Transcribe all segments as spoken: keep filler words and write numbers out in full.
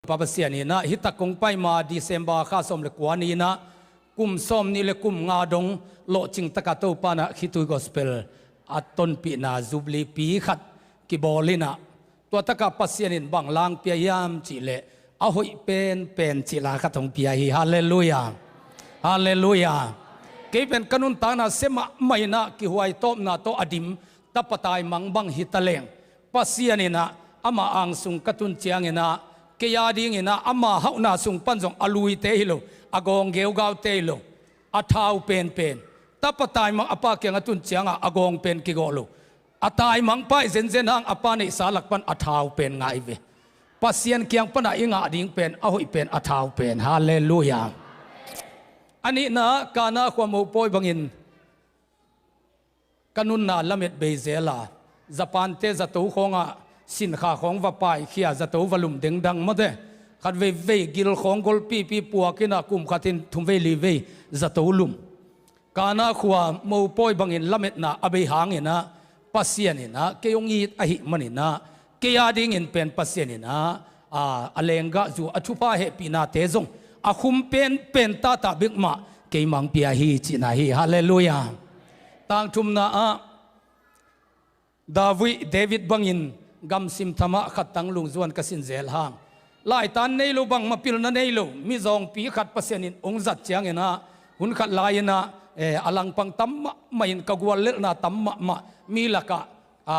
Pa Pasian in ah, hi tak kong pai ma December kha sawm le kua ni in ah, kum sawm nih le kum nga dong lawhcing taka Topa in ah khitui gospel a tonpihna Jubilee pi khat kibawl in ah, tua taka Pasian in bang la hong pia hiam cih leh, a hoih penpen cih la khat hong pia hi. Halleluiah. Halleluiah. Kei pen ka nuntakna sia mahmah in ah, kihuai tawpna tawh a dim tapa taimang bang hi ta leng, Pasian in ah ama ang sung ka tun ciangin ah, kei a dingin ah ama hauhna sung pan zong a luite hi lo, a gawng geugaute hi lo, a thau penpen. Tapa taimang a pa kiang a tun ciangah a gawng pen kigawh lo, a taimang pa i zenzen hang a pa neihsa lak pan a thau pen ngah hi ve. Pasian kiang panah i ngah ding pen a hoih pen, a thau pen. Halleluiah. A nihna, Kana khua mopawi bangin ka nunna lamet bei zel a, Japan-te zato khawngah sinkha khawng va paikhia, zato va lum dengdang mawte. Khat veivei gil khawng golpipi puak in ah, kum khat in thum vei li vei zato lum. Kana khua mopawi bangin lametna a bei hangin ah, Pasian in ah kei hong it ahih manin ah, kei a dingin pen Pasian in ah, a, a lenggahzu, a thupha hehpihnate zong a khum penpen tata bek mah keimah hong pia hi cihna hi. Halleluiah. Tangthumna ah, David, David bangin gamsim thamah khat tang lungzuan ka sin zel hang. Laitan nei lo, bangmah pilna nei lo mizawngpi khat Pasian in hong zat ciangin ah, hun khat lai-in ah, eh, a langpang tam mahmah in, ka guallelhna tam mahmah, mi lakah, a,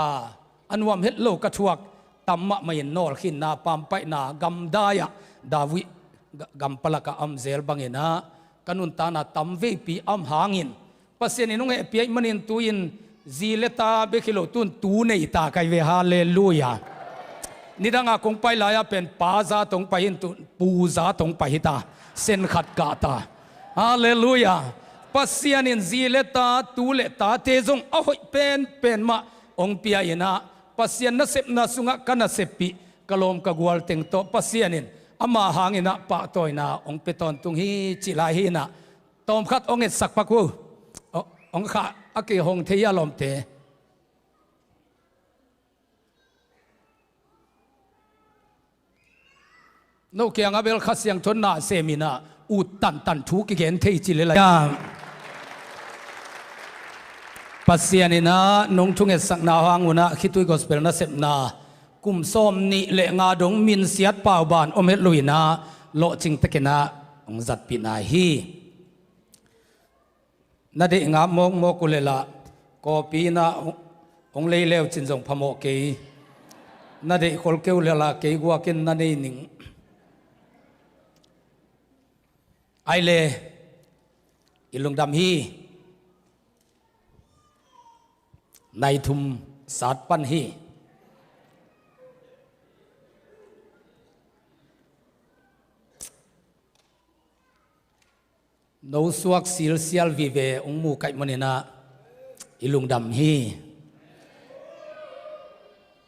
a nuam het lo ka thuak tam mahmah in, nawlkhinna, pampaihna, gamdai-ah David ga-, gam palakah a om zel bangin ah, ka nuntakna tam veipi a om hangin, Pasian in hong hehpih ahih manin tu-in zi le ta bek hi lo, tu-in tu nei ta ka hi ve. Halleluiah. Nidanga kong pai lai-a pen pa za tawh hong pai hi in, tu-in pu za tawh hong pai hi ta, sen khat kah ta. Halleluiah. Pasian in zi le ta, tu le tate zong a hoih penpen mah hong pia in ah, Pasian nasepna sungah ka naseppih, ka lawm ka gual teng tawh Pasian in ama hangin ah pahtawina hong pia tawntung hi cih lai hi in ah, tawm khat hong etsak pak uh. Hong, hong khah a kihong thei a lawmte. No kiangah bel Kha Siangtho in na sem in ah, ut tantan thu kigen thei ci le lai. Pasian in ah nong thungetsakna hang un ah, khitui gospel nasepna kum sawm nih le nga dong minsiat pauban om het lo in ah, lawhcing takin ah hong zatpihna hi. Na deih ngap mawkmawk uh leh lah, kawpi in ah hong lei le uh cin zong phamawh kei. Na deih khol kei uh leh lah, kei guakin na nei ning. Ai le, i lungdam hi. Nai thum sat pan hi. No suak silsial vive hong mu ka hih manin ah, i lungdam hi.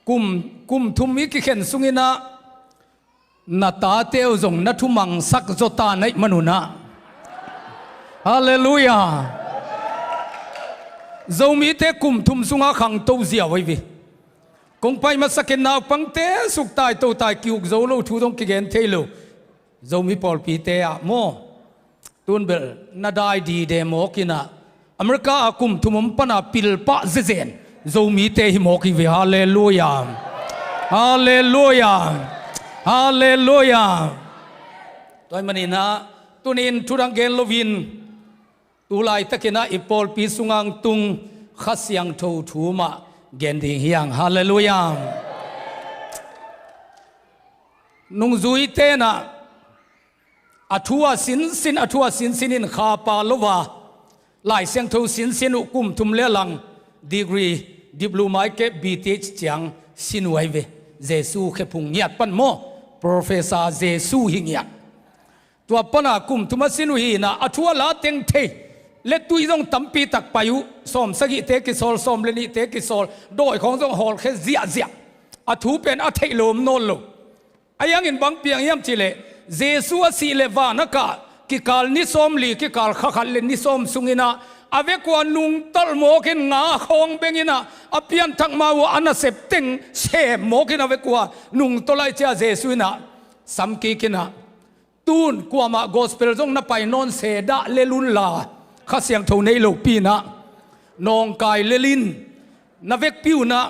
Kum, kum thum i kikhen sungin ah, na tate uh zong na thumangsak zaw ta na hih man un ah. Halleluiah. Zomite kum thum sungah khangto ziau ahi ve. Kong pai masakin naupangte suktai totai, ki-uk zo lo, thu zong kigen thei lo. Zomi pawlpite ah maw, tun bel na dai dide mawk in ah, America ah kum thum om pana pilpah zezen Zomite hi mawk hi ve. Halleluiah. Halleluiah. Halleluiah. Tua hih manin ah, tuni-in thudang gen loin, tu laitakin ah i pawlpi sungah hong tung Kha Siangtho thu mah gen ding hi hang. Halleluiah. Nungzuite in ah, a thu a sinsin, a thu a sinsin in kha pha lo a, Lai Siangtho sinsin uh kum thum le a lang, degree, diploma, ahih kei leh B Th ciang sin uh ahi ve. Jesu khephung ngiat pan maw, Professor Jesu hi ngiat. Tua pana kum thum a sin uh hi in ah, a thu a la teng thei, le tui zong tampi tak pai uh, sawm sagihte kisawl, sawm le nihte kisawl, dawi khawng zong hawlkhia ziahziah. A thu pen a theih lo om nawn lo. Ahi hangin bang piang hiam cih leh, Jesu a sih leh van a kah kikal ni sawmli, kikal kha khat le ni sawm sungin ah, a vekua nungtolh mawkin nga khawng bengin ah, a pianthak ma uh a nasep teng sem mawkin a vekua nungtolh ahih ciang Jesu in ah, Samkik in ah, tun kuamah gospel zong na pai nawn se dah lel unla, Kha Siangtho nei lopi in ah, nawngkai lel in, na vekpi un ah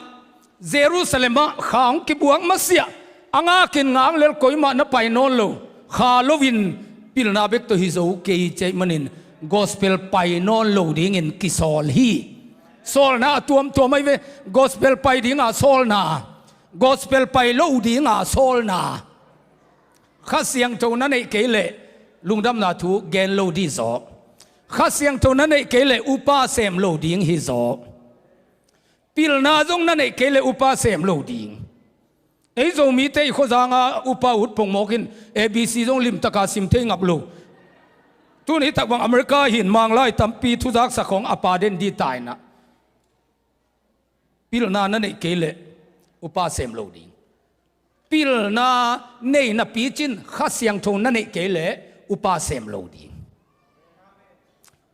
Jerusalem ah kha hong kibuak masiah, a ngakin ngak lel koimah na pai nawn lo, kha loin pilna bek tawh hi zo kei cih ahih manin gospel pai nawn lo dingin kisawl hi. Sawlna a tuamtuam ahi ve. Gospel pai dinga sawlna, gospel pai lo dinga sawlna. Kha Siangtho na neih kei leh lungdamna thu gen lo ding zaw. Kha Siangtho na neih kei leh upa sem lo ding hi zaw. Pilna zong na neih kei leh upa sem lo ding. Ei Zomite i khuazanga upa ut pongmawk in A B C zong limtaka sim thei ngap lo. Tun hi tak bang America hin Manglai tampi thuzaksak khawng a pa den ding ta in ah. Pilna na neih kei leh upa sem lo ding. Pilna nei napi cin Kha Siangtho na neih kei leh upa sem lo ding.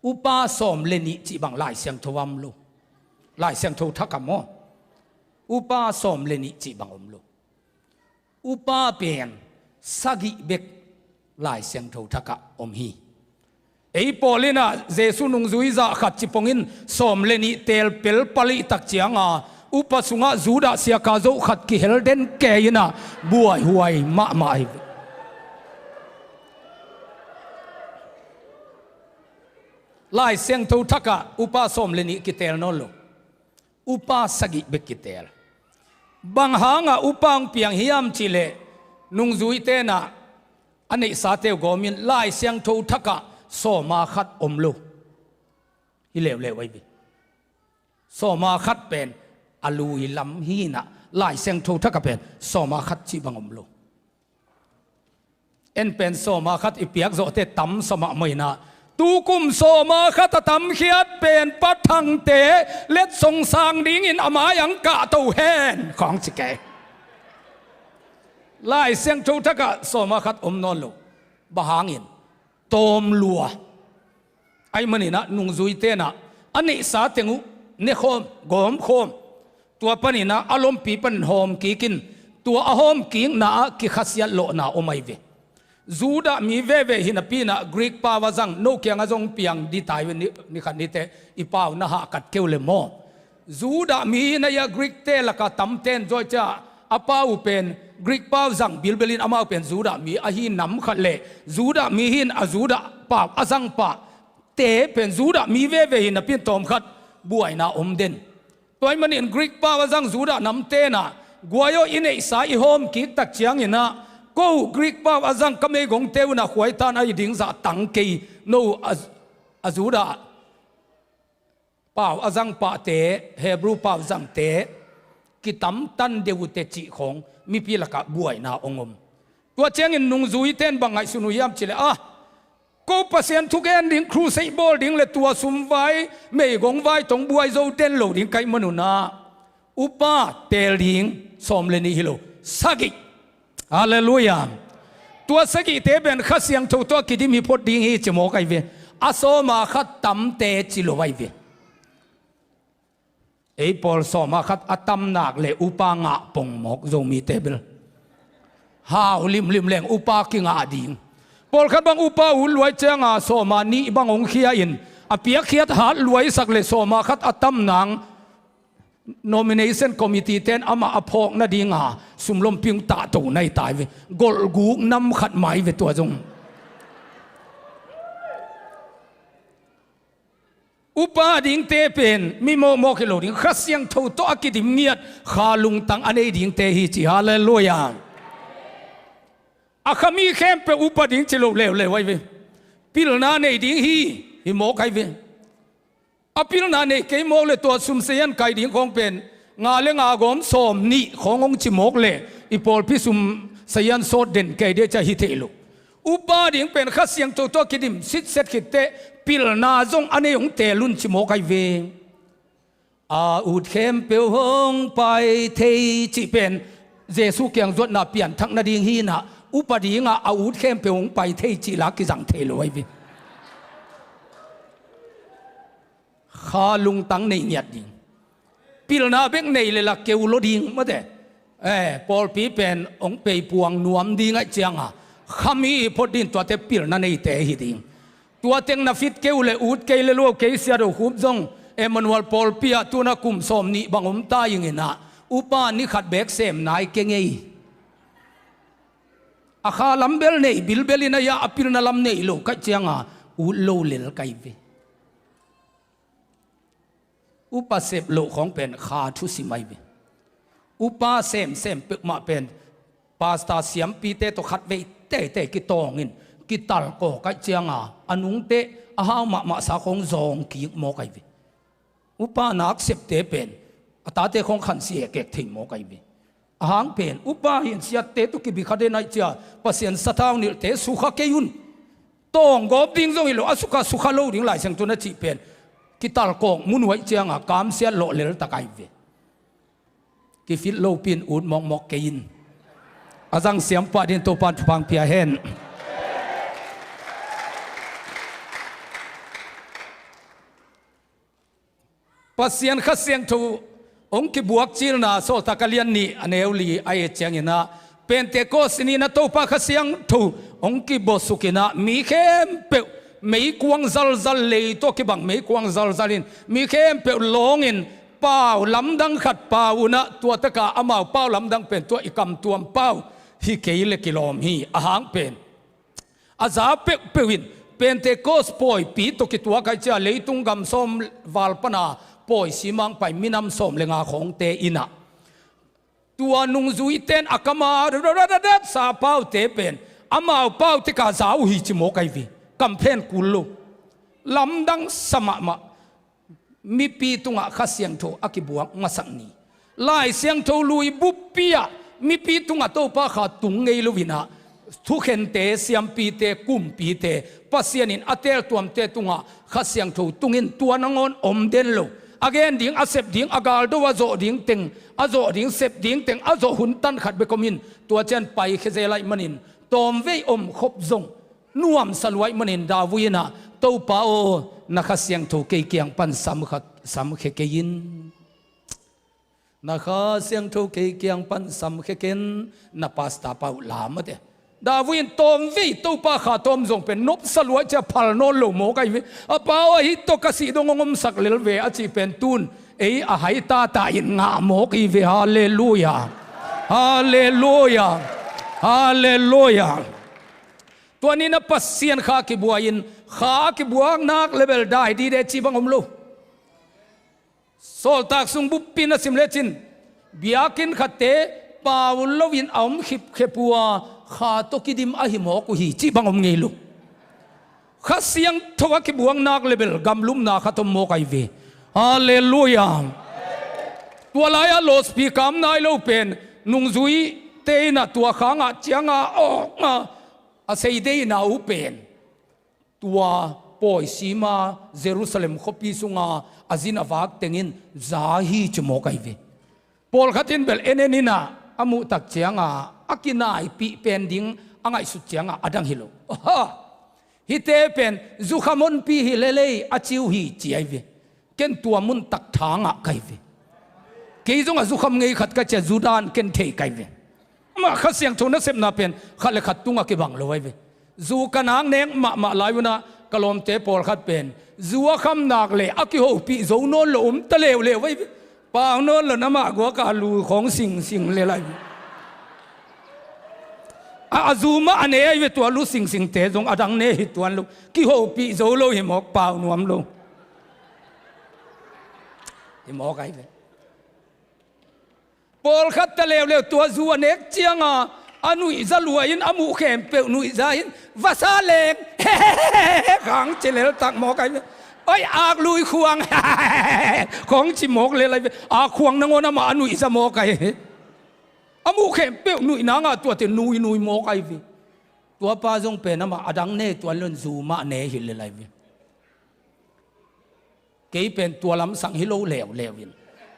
Upa sawm le nih cih bang Lai Siangtho ah om lo. Lai Siangtho thak ah maw? Upa sawm le nih cih bang om lo. Upa pen sagih bek Lai Siangtho thak ah om hi. Ei Paul in ah Jesu nungzui zah khat ci pongin sawm le nih teel pel palih tak cianga upa sungah Judah siaka zo khat kihel den kei in ah buaihuai mahmah hi. Lai Siangtho thak ah upa sawm le nih kiteel nawn lo. Upa sagih bek kiteel. Bang hangah upa hong piang hiam cih leh nungzuite in ah a neihsate uh gawmin Lai Siangtho thak ah sawma khat om lo. Hi leuleu ahi ve. Sawma khat pen a lui lam hi in ah Lai Siangtho thak ah pen sawma khat cih bang om lo. En pen sawma khat i piak zawhte tam sa mahmah in ah, tukum sawma khat a tamkhiat pen Pa Thangte letsong sang dingin a mai-ah hong kahto hen khawng ci kei. Lai Siangtho thak ah sawma khat om nawn lo. Bang hangin? Tawm lua. Ahih manin ah nungzuite in ah a neihsa teng uh nekhawm, gawmkhawm. Tua panin ah a lompi panin hawm kik in, tua a hawm kikna ah kikhasiat lawhna om ahi ve. Judah mi veve hi napi in ah Greek pau a zang, no kiangah zong piang ding ta hi ve, ni, ni khat ni teh i pau na hahkat kei uh leh maw. Judah mi na hia Greek-te lakah tamten zaw cia a pau uh pen Greek pau zang bilbel in amau pen Judah mi ahi nam khat leh Judah mi hi in a Judah pau a zang pahte pen Judah mi veve hi napi in tawmkhat buaina om den. Tua ahih manin Greek pau a zang Judah namte in ah guai aw, i neihsa i hawm kik tak ciangin ah ko Greek pau a zang ka meigongte un ah khuaitan ahi ding zah tang kei, no a, a Judah pau a zang pahte, Hebrew pau zangte kitamtan deuh uh teh cih khawng mipi lakah buaina hong om. Tua ciangin nungzuite in bang ngaihsun uh hiam cih leh, ah, ko Pasian thugen ding, crusade bawl ding leh tua sum vai, meigong vai tawh buai zo den lo ding ka hih manun ah upa teel ding sawm le nih hi lo, sagih. Halleluiah. Tua sagihte pen Kha Siangtho tawh a kidim hi phot ding hi ci mawk ahi ve. A sawma khat tamte ci lo ahi ve. Ei pawl sawma khat a tam nak leh upa ngah pongmawk Zomite bel. Hau limlim leng upa kingah ding. Pawlkhat bang upa ut luai cianga sawma nih bang hong khia in a piakkhiat hat luaisak leh sawma khat a tam nang nomination committee ten amah a phawk nadinga sumlompi hong tahto nai ta hi ve. Golhguk nam khat mai ve tua zong. Upa dingte pen mi mawkmawk hi lo ding, Kha Siangtho tawh a kidim ngiat kha lungtang a nei dingte hi ci. Halleluiah. A kha mi khempeuh upa ding ci lo leuleu ahi ve. Pilna nei ding hi, hi mawk ahi ve. A pilna nei kei mawk leh tua sum sazian kai ding khawng pen nga leh nga gawm sawm nih khawng hong ci mawk leh i pawlpi sum sazian sawt den kei ding cia hi thei lo. Upa ding pen Kha Siangtho tawh a kidim sitset khit teh pilna zong a nei hong teel un ci mawk ahi ve. A ut khempeuh hong pai thei cih pen Jesu kiang zuatna pianthak nading hi in ah upa dingah a ut khempeuh hong pai thei cih la kizang thei lo ahi ve. Kha lungtang nei ngiat ding. Pilna bek nei leh la keu lo ding mate. Eh, pawlpi pen hong peipuang nuam ding ahih cianga, khami phot ding, tuate pilna neite hi ding. Tua teng na fit kei uh le ut kei le lua kei, Sia Do Khup zong Emmanuel pawlpi ah tuna kum sawm nih bang om ta ing inah, upa ni khat beek sem nai kei ngei. A kha lam bel nei bilbel inah, a pilna lam nei lo ka hih cianga ut lo lel ka hi ve. Upa sep loh khawng pen kha thusim ahi ve. Upa semsem peuhmah pen pastor siampite tawh khatvei teitei kitawngin kitalkaw ka hih cianga, a nungte a hau mahmahsa khawng zawng kik mawk ahi ve. Upa nak septe pen a tate khawng khansi ekek thei mawk ahi ve. A hang pen upa hi in siatte tawh kibi kha den ahih cia, Pasian sathau nilhte sukha kei un. Tawnggawp ding zong hi lo, a sukha sukha lo ding, Lai Siangtho in a cih pen kitalkawk mun uh ahih cianga kamsiat lawh leltak ahi ve. Kifit lopi in ut mawkmawk kei in. A zang siam pah dingin Topa'n thupha hong pia hen. Pasian Kha Siangtho hong kibuak cilna, Sawltak a lian nih a neu li a et cianginah, Pentecost ni-in ah Topa Kha Siangtho hong kibawsuk inah, mi khempeuh meikuang zalzal, lei tawh kibang meikuang zalzal in mi khempeuh lawngin pau lamdang khat pau unah, tua taka amau pau lamdang pen tua i kamtuam pau hi kei le kilawm hi. A hang pen a za peuhpeuh in Pentecost pawipi tawh kituak ahih cia, leitung gam sawm val pana pawi sima hong pai minam sawm le nga khawngte inah, tua nungzuite in a kama sa paute pen amau pau teka za uh hi ci mawk ahi ve. Kamphen kul lo. Lamdang sa mahmah. Mipi tungah Kha Siangtho a kibuak masak ni. Lai Siangtho lui buppi ah mipi tungah Topa Kha tung ngei lo inah, thukhente, siampite, kumpite, Pasian in a teeltuamte tungah Kha Siangtho tungin tua nangawn om den lo. A gen ding, a sep ding, a galdo a zawh ding teng, a zawh ding, sep ding teng a zawh hun tan khat bek om in, tua ciang paikhia zel ahih manin tawmvei omkhop zong nuamsa lua ahih manin David inah, Topa aw, na Kha Siangtho kei kiang pan samkha, samkhia kei in. Na Kha Siangtho kei kiang pan samkhia kei in, na pastor pa uh lam a te. David in tawmvei Topa Kha tawm zong pen nopsa lua ahih cia phal nawn lo mawk ahi ve. A Pa aw, hih tawh ka sih dong hong omsak lel ve a cih pen tun ei a hai tata in ngah mawk hi ve. Halleluia. Halleluia. Halleluia. Tua ni-in ah Pasian Kha kibuai-in, Kha kibuak nak le bel dai dide cih bang om lo. Sawltak sung buppi na sim lecin, biakinn khatte pau loin a om khipkhep uh a, Kha tawh kidim ahi mawk uh hi cih bang om ngei lo. Kha Siangtho a kibuak nak le bel gamlumna khat om mawk ahi ve. Halleluia. Tua lai-ah lawspi kam nai lo pen nungzuite inah tua Kha ngah cianga awk a, a seideihna uh pen tua pawi sima Jerusalem khuapi sunga a zin a vak tengin za hi ci mawk ahi ve. Pawlkhat in bel en en inah a muhtak cianga a kinaipih pen ding a ngaihsut cianga a dang hi lo. Aha! Hihte pen zukham honpi hi lel ei a ci uh hi ci ahi ve. Ken tua muntak tha ngah ka hi ve. Kei zong a zukham ngei khat ka cia, zu dan ken thei ka hi ve. Amah Kha Siangtho nasepna pen khat le khat tungah kibang lo ahi ve. Zu ka nak nek mahmah lai unah ka lawmte pawlkhat pen zu a kham nak le a kihopih zo nawn lo om ta leuleu ahi ve. Pau nawn lo in amah guak a lu khawng singsing lel ahi ve. A, a zu mah a ne ahi ve, tua lu singsingte zong a dang ne hi tuan lo. Kihopih zo lo hi mawk, pau nuam lo hi mawk ahi ve. Pawlkhat ta leuleu tua zu a nek cianga a nuihza lua in a muh khempeuh nuihza in, vasa leng khang ci leltak mawk ahi ve. Oi, ak lui khuang khawng ci mawk lel ahi ve. Ak khuang nangawn amah a nuihza mawk ahi. A muh khempeuh nuihna ngah tuate nuinui mawk ahi ve. Tua pa zong pen amah a dang ne tuan lo in zu mah ne hi lel ahi ve. Kei pen tua lamsang hi lo leuleu in,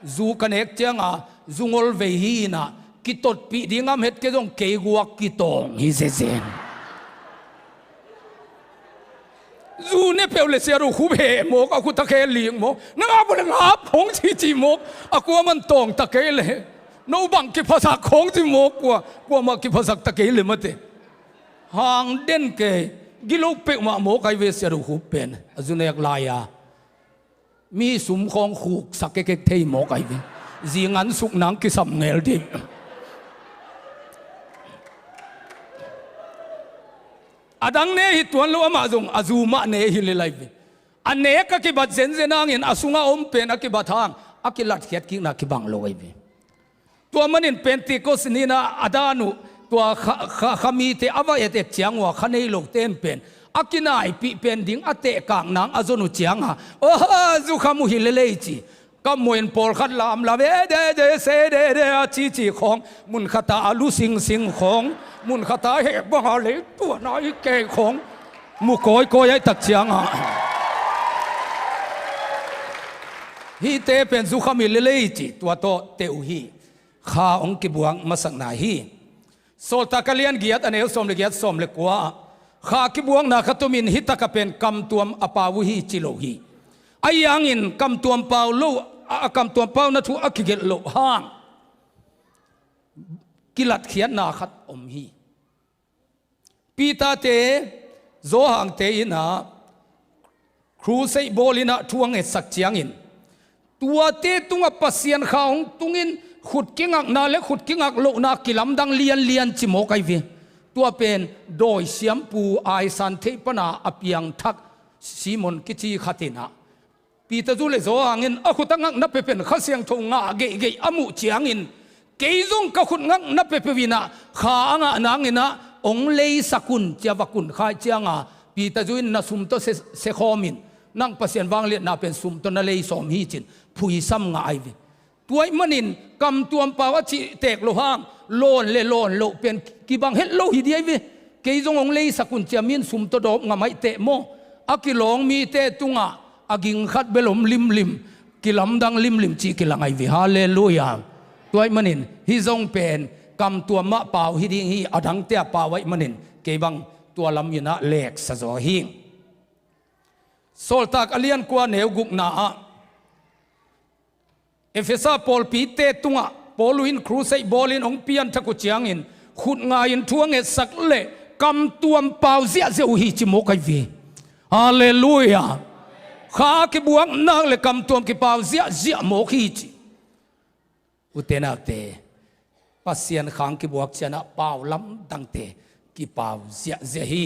zu ka nek cianga zu ngolvei hi inah, kitotpih ding am het kei zong kei guak kitawng hi zezen. Zu ne peuh le Sia Do Khup heh mawk, a khut a khe lik mawk, na ngap uh le ngap hong ci ci mawk, a kuaman tawng ta kei le. No bang kiphasak khawng ci maw, kua, kuamah kiphasak ta kei le mate. Hang den kei, gilo peuhmah maw kai ve sia do hup pen, a zu nek lai-a. Mi sum khawng khuksak kekek thei maw kai ve. Zingan suk nang kisam ngel dih. A dang ne hi tuan lo amah zong, a zu mah ne hi le lai ve. A nek a kibat zenzen hangin, a sunga om pen a kibat hang, a kilatkhiat kikna kibang lo ai ve. Tua manin Pentecost ni-in a dan uh, tua kha, kha, kha mite a va et et ciang uh a kha nei lo ten pen, a kinaipih pen ding a tehkak nang a zon uh cianga, oh, zukham uh hi lelei ci. Ka muin pawlkhat lamlam e de de se de de a cici khawng, mun khata a lu singsing khawng, mun khata heh banga lei tuana i kei khawng, mu kawikawi ai tak cianga. Hihte pen zukham hi lelei ci, tua tawh teh uh hi. Kha hong kibuak masakna hi. Sawltak a lian giat a neu sawm le giat, sawm le kua ah, kha kibuakna khat omin hih taka pen kamtuam a pau uh hi ci lo hi. Ahi hangin kamtuam pau lo, a, a kamtuam pauna thu a kigelh loh hang kilatkhiatna khat om hi. Peter-te, Johan-te in ah, crusade bawl in ah thu a ngetsak ciangin, tuate tungah Pasian kha hong tungin khut kingakna le khut kingak lohna kilamdang lianlian ci mawk ai ve. Tua pen dawi siampu aisan theih pana a piangthak Simon kici khat in ah, Peter zu le Johan in a khut a ngakna peuh pen Kha Siangtho ngah geihgeih a muh ciangin, kei zong ka khut ngakna peuhpeuh in ah kha a ngah nangin ah hong leisak un ci-a va kun kha cianga, Peter zu in na sum tawh se, se khawm in, nang Pasian vangliatna pen sum tawh na lei sawm hi ci-in phuisam ngah ai ve. Tua ahih manin kamtuam pau a cih tek loh hang, lawn le lawn loh pen kibang het lo hi ding ai ve. Kei zong hong leisak un ci-a mi in sum tawh dawp ngam ahih teh maw. A kilawng mite tungah a ging khat bel om limlim, kilamdang limlim cih kilang ai ve. Halleluiah. Tua ahih manin hih zong pen kamtuam mah pau hi ding hi, a dangte a pau ahih manin kei bang tua lam in ah leksa zaw hi. Sawltak a lian kua neu gukna ah, Efesa pawlpite tungah Paul in crusade bawlin hong pianthak uh ciangin, khut ngai-in thu a ngetsak le kamtuam pau ziahziah uh hi ci mawk ai ve. Halleluiah. Kha kibuak nak le kamtuam kipau ziahziah mawk hi ci. Ute naute, Pasian kha hong kibuak ciangah pau lamdangte kipau ziahziah hi.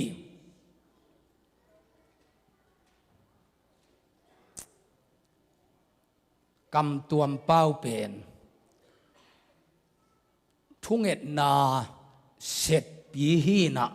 Kamtuam pau pen thungetna setpi hi in ah,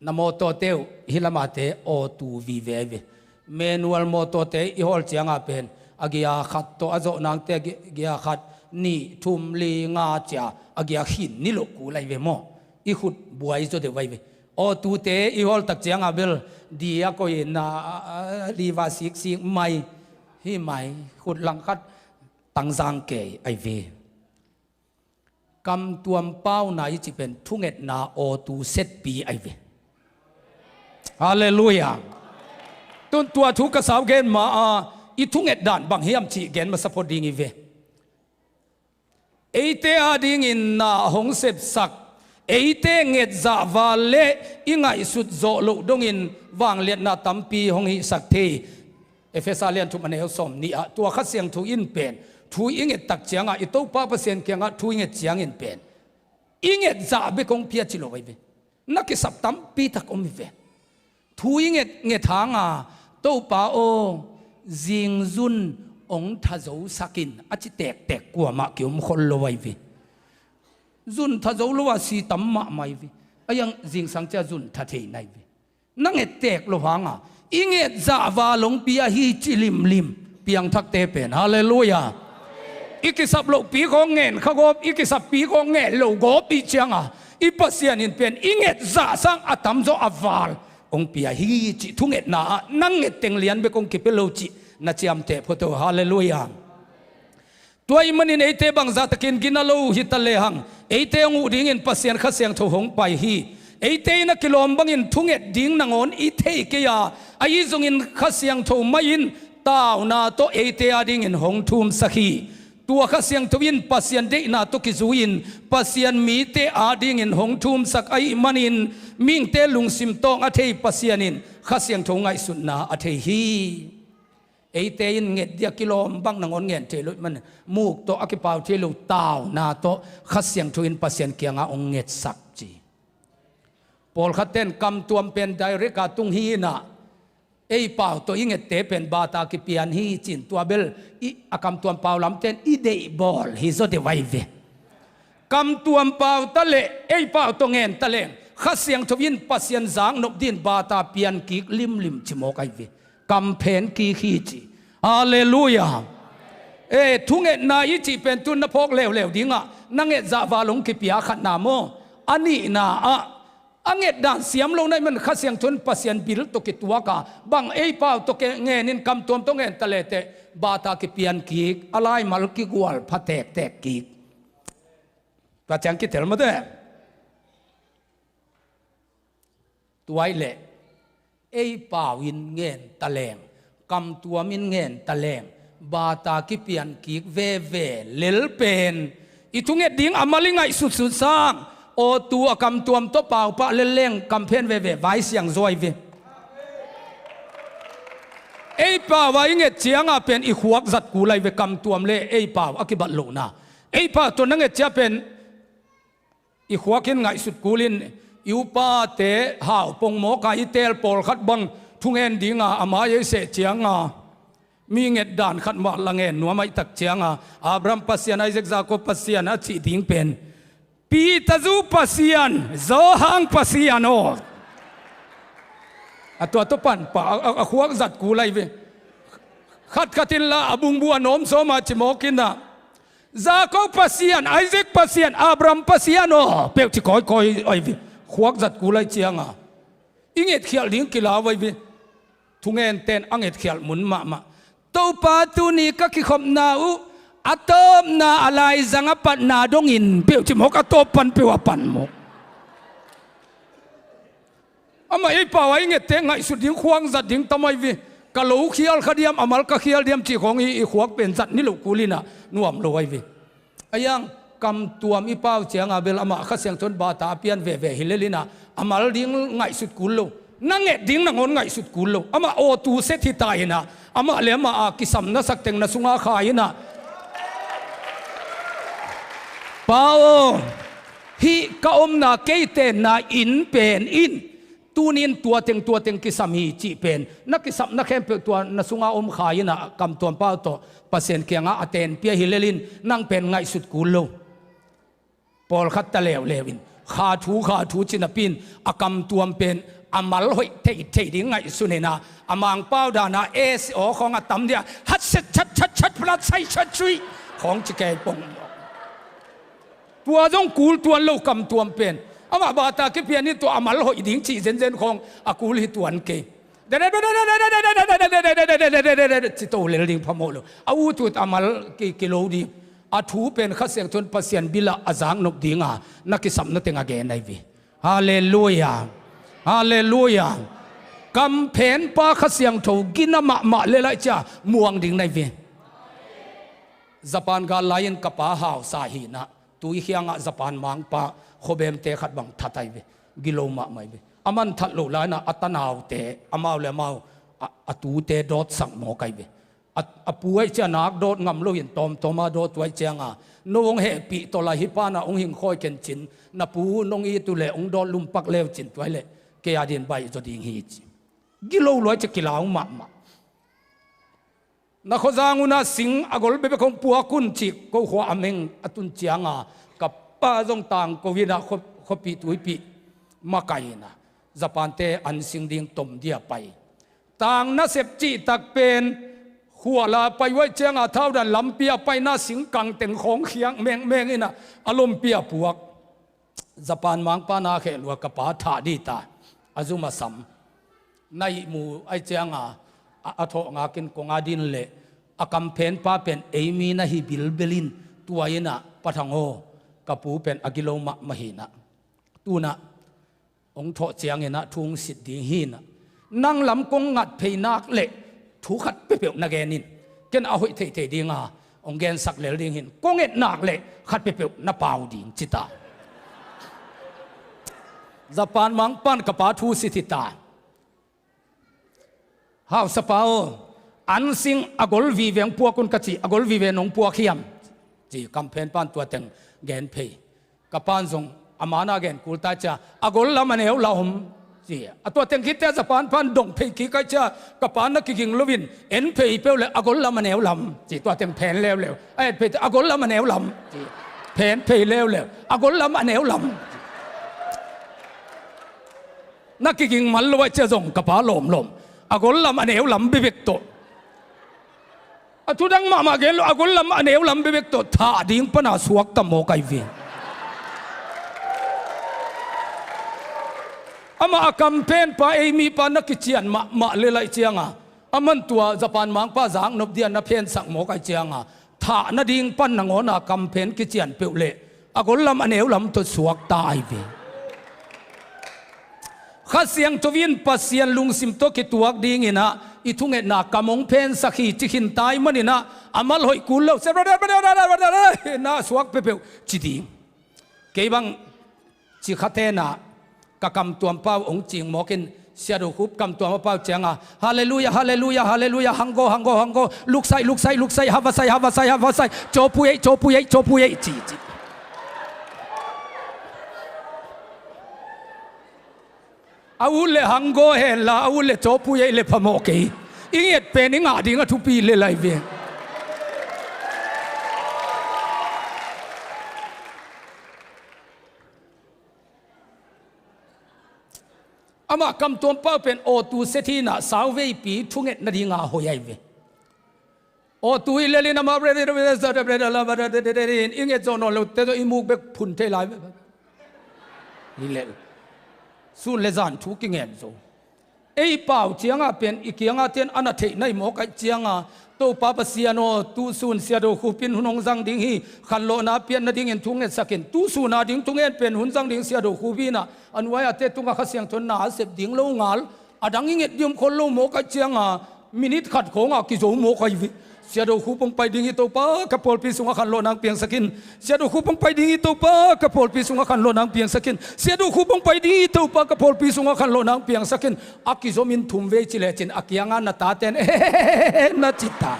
na mawtawte uh hih lamate awtu vive ai ve. Manual mawtawte i hawl cianga pen a gia khat tawh a zawh nangte a gia, gia khat, nih, thum, li, nga ci-a a gia khin ni loh kul ai ve maw. I khut buai zaw deuh ai ve. Awtute i hawl tak cianga bel di a koih in ah, a, a, liva siksik mai, hi mai, khut langkhat tangzang kei ai ve. Kamtuam pauna i cih pen thungetna awtu setpi ai ve. Halleluiah. Tun tua thu ka sau gen ma a, i thunget dan bang hiam cih gen masa phot ding hi ve. Eite adingin na hong sepsak, eite ngetzah val le i ngaihsut zawh loh dongin vangliatna tampi hong hihsak thei. Efesa lian thum a neu sawm nih ah, tua Kha Siangtho in pen thu i nget tak ciangah, i Topa Pasian kiangah thu i nget ciangin pen i ngetzah bek hong pia ci lo ai ve. Na kisap tampi tak om hi ve. Thu i nget nget hanga, Topa aw, zingzun hong tha zosak in, a ci tektek kuamah kiom khol lo ai ve. Zun tha zo lo a si tam mahmah ai ve. A iang zingsang cia zun tha thei nai ve. Na nget tek lo hanga, i ngetzah val hong pia hi ci limlim, piangthakte pen. Halleluiah. I kisap lohpi khawng ngen kha gawp, i kisappi khawng ngen lo gawp i cianga, i Pasian in pen i ngetzah sang a tamzaw a val hong pia hi cih thungetna ah, nang nget teng lian bek hong kipia lo cih na ciamteh phot uh. Halleluiah. Tua ahih manin eite bangzah takin gina lo hi ta lehang, eite hong uh dingin Pasian Kha Siangtho hong pai hi. Eite in a kilawm bangin thunget ding nangawn i thei kei a, ahi zongin Kha Siangtho mah in tauna tawh eite adingin hong thumsak hi. Tua Kha Siangtho in Pasian deihna tawh kizui-in Pasian mite adingin hong thumsak ahih manin mihingte lungsim tawng a thei Pasian in Kha Siangtho ngaihsutna a thei hi. Eite in nget dia kilawm bang nangawn ngen thei lo ahih manin muk tawh a kipau thei lo tauna tawh Kha Siangtho in Pasian kiangah hong ngetsak ci. Pawlkhat ten kamtuam pen direct a tung hi inah, ei pau tawh i ngette pen bata kipian hi ci-in tua bel i a kamtuam pau lamten i deihbawl hi zaw deuh ahi ve. Kamtuam pau ta leh ei pau tawh ngen ta leng Kha Siangtho in Pasian zaknop dingin bata pian kik limlim ci mawk ahi ve. Kam phen kik hi ci. Halleluiah. E, thungetna i cih pen tun na phawk leuleu dingah na nget zah val hong kipia khatna maw? A nihna ah a nget dan siam lo na hih man Kha Siangtho in Pasian bil tawh kituak a, bang ei pau tawh ke ngenin kamtuam tawh ngen ta leteh bata kipian kik, a laimal kigual pha tektek kik. Tua ciang kitel mawte. Tua ahih leh ei pau in ngen ta leng, kamtuam in ngen ta leng, bata kipian kik veve lel pen i thunget ding a mal i ngaihsutsut sang, aw tu a kamtuam tawh pau pah lel leng kam phen veve vai siang zaw ahi ve. Ei pau a i nget cianga pen i khuak zat kul ahi ve, kamtuam le ei pau a kibat lohna. Ei pau tawh na nget cia pen i khuak in ngaihsut kulin i upate hau pongmawk a i teel pawlkhat bang thungen dinga a mai ei seh cianga mi nget dan khat mah la ngen nuam ahih tak cianga Abraham Pasian, Isaac, Jacob Pasian a cih ding pen Peter zu Pasian, Johan Pasian aw. A tua tawh pan pah a, a, a khuak zat kul ahi ve. Khatkhat in la a bungbu a nawm sawma ci mawk inah Jacob Pasian, Isaac Pasian, Abraham Pasian aw peuh ci kawikawi ahi ve. Khuak zat kul ahi cianga i ngetkhialh ding kilau ahi ve. Thungenten a ngetkhialh mun mahmah. Topa tuni ka kikhopna uh a tawpna a laizang a patna dongin peuh ci mawk, a tawp pan peuh a pan mawk. Amah ei pau a i ngette ngaihsut ding, khuak zat ding tam ahi ve. Ka lo khial kha diam, a mal ka khial diam cih khawng i, i khuak pen zat ni loh kul inah nuam lo ahi ve. A iang kamtuam i pau cianga bel amah Kha Siangtho in bata a pian veve hi lel inah a mal ding ngaihsut kul lo, na nget ding nangawn ngaihsut kul lo. Amah aw tu set hi ta inah amah le amah a kisam na sak teng na sunga kha inah, Pa aw, hih ka omna kei tenna inn pen in tunin tua teng tua teng kisam hi cih pen na kisapna khempeuh tua na sunga om kha inah kamtuam pau tawh Pasian kiangah a tenpih ahi lel in nang pen ngaihsut kul lo. Pawlkhat ta leuleu in kha thu kha thu ci napi in a kamtuam pen a mal hoih theithei ding ngaihsun inah a Mangpau dana S O khawng a tam dia hat set chat chat chat plat sai chat cui khawng ci kei pong. Tua zong kul tuan lo kamtuam pen. Amah bata kipian in tua a mal hoih ding cih zenzen khawng a kul hi tuan kei. Ci to lel ding phamawh lo. A utut a mal ki, kilo ding. A thu pen Kha Siangtho in Pasian bilah a zaknop dinga na kisapna teng a gen ahi ve. Halleluiah. Halleluiah. Kamphenpa Kha Siangtho gina mahmah le laih cia muang ding na hi ve. Japan gal lai-in ka pa hausa hinah tui khiangah Japan mangpa khuabemte khat bang that ahi ve. Gilo mahmah hi ve. A man that loh lai-inah a tanaute amau le amau a, a tute dawtsak mawk ahi ve. A, a pu aih cia nak dawt ngam loin tawmtawma dawt tuai cianga no hong hehpih tawh la hi pana hong hingkhawi kencin na pu nong it uh leh hong dawt lumpak leu cin tuai leh kei adin baih zaw ding hi ci. Gilo luai cia kilau mahmah. Na khuazang unah sing a gol bekbek hong puak un cih ko khua a meng a tun cianga ka pa zong tangko inah khua, khuapih tuipih makai inah Japan-te an sing ding tom dia pai. Tang nasep cihtak pen khuala pai uaih cianga thaudan lampi a paina singkang teng khawng khiak mengmeng inah a lompi a puak. Japan mangpa na kheh lua ka pa thah dita a zum a sam. Na ihmu aih cianga a, a thawh ngakin kong a din leh a kamphenpa pen eimi na hi bilbel in tua inah Pa Thang aw ka pu pen a gilo mahmah hinah. Tunah hong thawh cianginah thu hong sit ding hinah nang lam kong ngat phei nak leh thu khat peuhpeuh na gen in ken a hoih theithei dinga Hong gensak lel ding hin, kong et nak leh khat peuhpeuh na pau ding ci ta. Japan mangpan ka pa thu sit hi ta. Hausapa aw, an sing a gol vive hong puak un ka ci, a gol vive nong puak hiam? Ci, kamphen pan tua teng gen phei. Ka pan zong a mana gen kul ta cia, a gol lam a neu lam ci. A tua teng khitte a Japan pan dong phei kik ai cia, ka pan na kiging loin en phei peuh le a gol lam a neu lam ci, tua teng phen leuleu. A et phei a gol lam a neu lam ci, phen phei leuleu, a gol lam a neu lam ci. Na kiging man lo ai cia zong ka pa lawmlawm, a gol lam a neu lam bebek tawh. A thudang mahmah gen lo, a gol lam a neu lam bebek tawh thah ding pana suak ta mawk ai ve. Amah a kamphen pa ei mipa na kician mahmah le laih cianga, aman tua Japan mangpa zaknop dia na phensak mawk ai cianga, thah nading pan nangawna kamphen kician peuh leh a gol lam a neu lam tawh suak ta ai ve. Kha Siangtho in Pasian lungsim tawh kituak dinginah i thungetna kam hong phensak hi ci khin tai maninah a mal hoih kul lo, na suak peuhpeuh ci ding. Kei bang ci kha tenah ka kamtuam pau hong cing mawkin, Sia Do Khup kamtuam a pau cianga, Halleluia, halleluia, halleluia, hanggo, hanggo, hanggo, luksai, luksai, luksai, havasai, havasai, havasai, cawpui ei, cawpui ei, cawpui ei ci ci. A ut le hanggo henla a ut le cawpui ei le phamawh kei. I nget pen i ngah ding a thupi le lai ve. Amah kamtuam pau pen awtu set hinah sauveipi thunget nadinga hoi ai ve. Awtu i lelin amah i nget zawh nawn lote zawh i muk bek phun thei lai ve. I lel sun le zan thu kingen zo. Ei pau cianga pen i kianga ten a na theih nai mawk ai cianga, Topa Pasian aw, tusun Sia Do Khup in hun hong zang ding hi, khanlawhna pian nadingin thungetsakin, tusuna ding thungen pen hun zang ding Sia Do Khup hinah a nuai-ate tunga Kha Siangtho na a sep ding lo ngal, a dang i nget diam khol lo mawk ai cianga, minit khat khawngah kizo mawk ai ve. Sia Do Khup hong pai ding hi Topa, ka pawlpi sungah khanlawhna hong piangsakin. Sia Do Khup hong pai ding hi Topa, ka pawlpi sungah khanlawhna hong piangsakin. Sia Do Khup hong pai ding hi Topa, ka pawlpi sungah khanlawhna hong piangsakin. A kizomin thum vei ci lecin a kianga na taten na ci ta.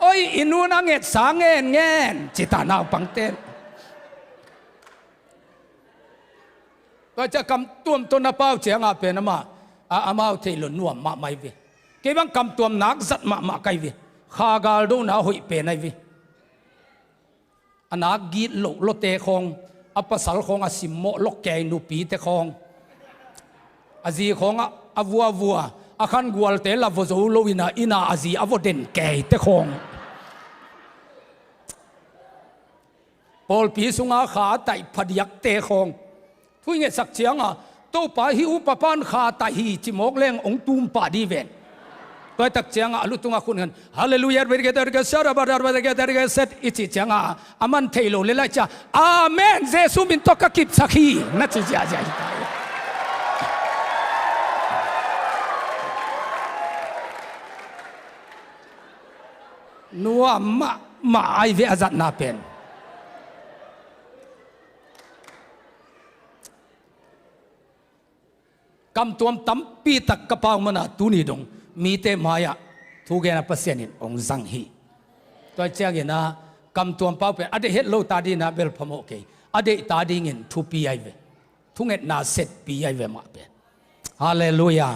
Oi, i nun a ngetsa ngenngen ci ta naupangten. Tua cia kamtuam tawh na pau ciangah pen amah a amau thei lo nuam mahmah ai ve. Kei bang kamtuam nak zat mahmah kai ve. Kha galdona hoih pen ai ve. A nak git loh lote khawng, a pasal khawng a simmawh loh kei nupite khawng, a zi khawngah a vuavua, a khangualte la vua zo loinah ina a zi a vua den keite khawng. Pawlpi sunga kha a taih phadiakte khawng. Thu i ngetsak cianga Topa hi upa pan kha taih hi cimawk leng hong tumpah di ven. Tuaitak cianga a lutungah khun khan, Halleluia, set i cih cianga a man thei lo le lai cia, Amen, Jesu min tawh ka kipsak hi na ci ziazia hi. Nuam mahmah ai ve a zatna pen. Kamtuam tampi tak ka pau mana tuni dong mite mai-ah thugena Pasian in hong zang hi. Tua ciangin ah kamtuam pau pen a deih het lo ta dingin ah bel phamawh kei, a deih ta dingin thupi ai ve. Thungetna setpi ai ve mah pen. Halleluia.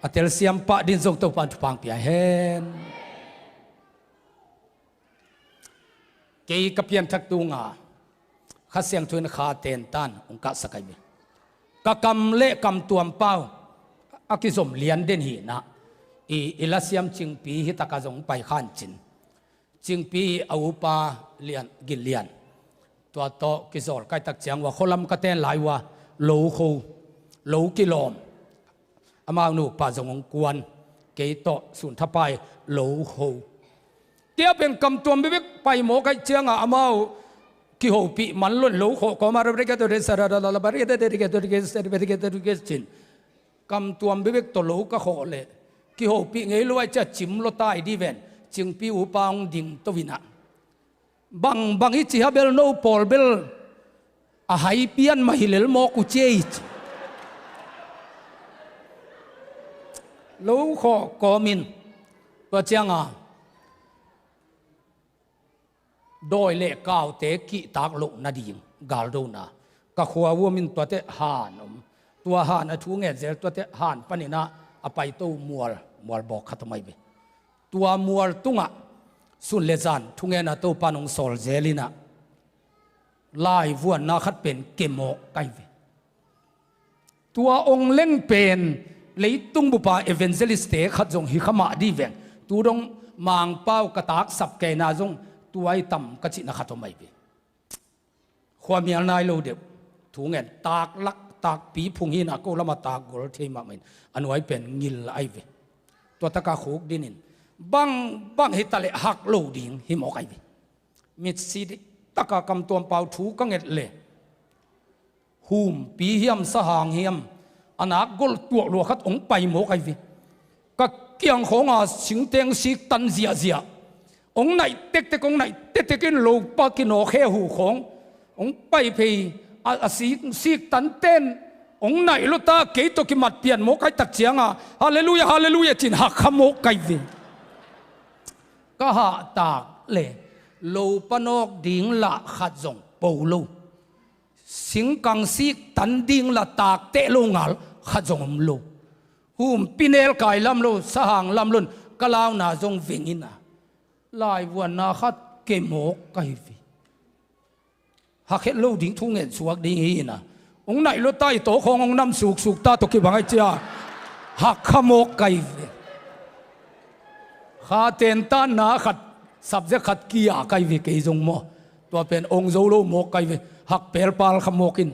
A telsiam pah dingin zong Topa in thupha hong pia hen. Kei ka pianthak tunga Kha Siangtho in kha tentan hong kahsak ai ve. Ka kam le kamtuam pau a kizom lian den hinah i, i lasiam Cingpi hi taka zong pai khan cin. Cingpi a upa lian, gil lian. Tua tawh kizawl kaitak ciang ua khualam ka ten lai ua lo kho, lo kilawm. Amau nupa zong hong kuan, kei tawh sunthapai lo ho. Tia pen kamtuam bebek pai mawk ai cianga amau kihopih man lon lo khawh kawma cin. Kamtuam bebek tawh lo ka khawh leh kihopih ngei lo ai cia cim lo tai di ven. Cingpi upa hong ding to in ah, bang bang i cih a bel no pawl bel a hai pian mah hi lel mawk uh ci ei ci. Lo khawh kawmin tua cianga dawi le kaute kihtak loh nading galdona ka khua uamin tuate han om. Tua han a thu ngen zel tuate han panin ah a paito mual, mual bawk khat om ai ve. Tua mual tungah sun le zan thungena Topan hong sawl zel in ah laivuanna khat pen kemawk kai ve. Tua ong leng pen leitung bupa evangelist te khat zong hi kha mah dih veng. Tu dong Mangpau ka taksap keina zong tua i tam ka cihna khat om ai ve. Khuamial nai lo deuh. Thu ngen taklak takpi phung hi in ah ko lamah takgol thei mahmah in a nuai pen ngil ai ve. Tua taka khuk dinin bang bang hi taleh hak lo ding hi mawk ai ve. Mitsi dih taka kamtuam pau thu ka nget le humpi hiam sahang hiam a nak gol tuak lua khat hong pai mawk ai ve. Ka kiang khawnga singteng sik tan ziahziah hong naih tektek, hong naih tektek in lopa kinawk he hu khawng hong pai phei a, a sik, sik tan ten hong naih lua ta kei tawh kimat pian mawk ai tak cianga halleluia, halleluia cin hak kha mawk ai ve. Ka hahtak le lopa nawk ding lah khat zong po lo. Singkang sik tan ding la takteh lo ngal khat zong om lo. Humpi nel kai lam lo, sahang lam lon ka launa zong vengin a laivuanna khat kemawk ka hi ve. Hak het lo ding thu ngen suak ding hi in a hong naih lua ta i tawkhawng hong nam suksuk ta tawh kibang ai cia hak kha mawk ka hi ve. Kha tentanna khat subject khat kia ka hi ve kei zong maw. Tua pen ong zo lo mawk ka hi ve. Hak pelpal kha mawk in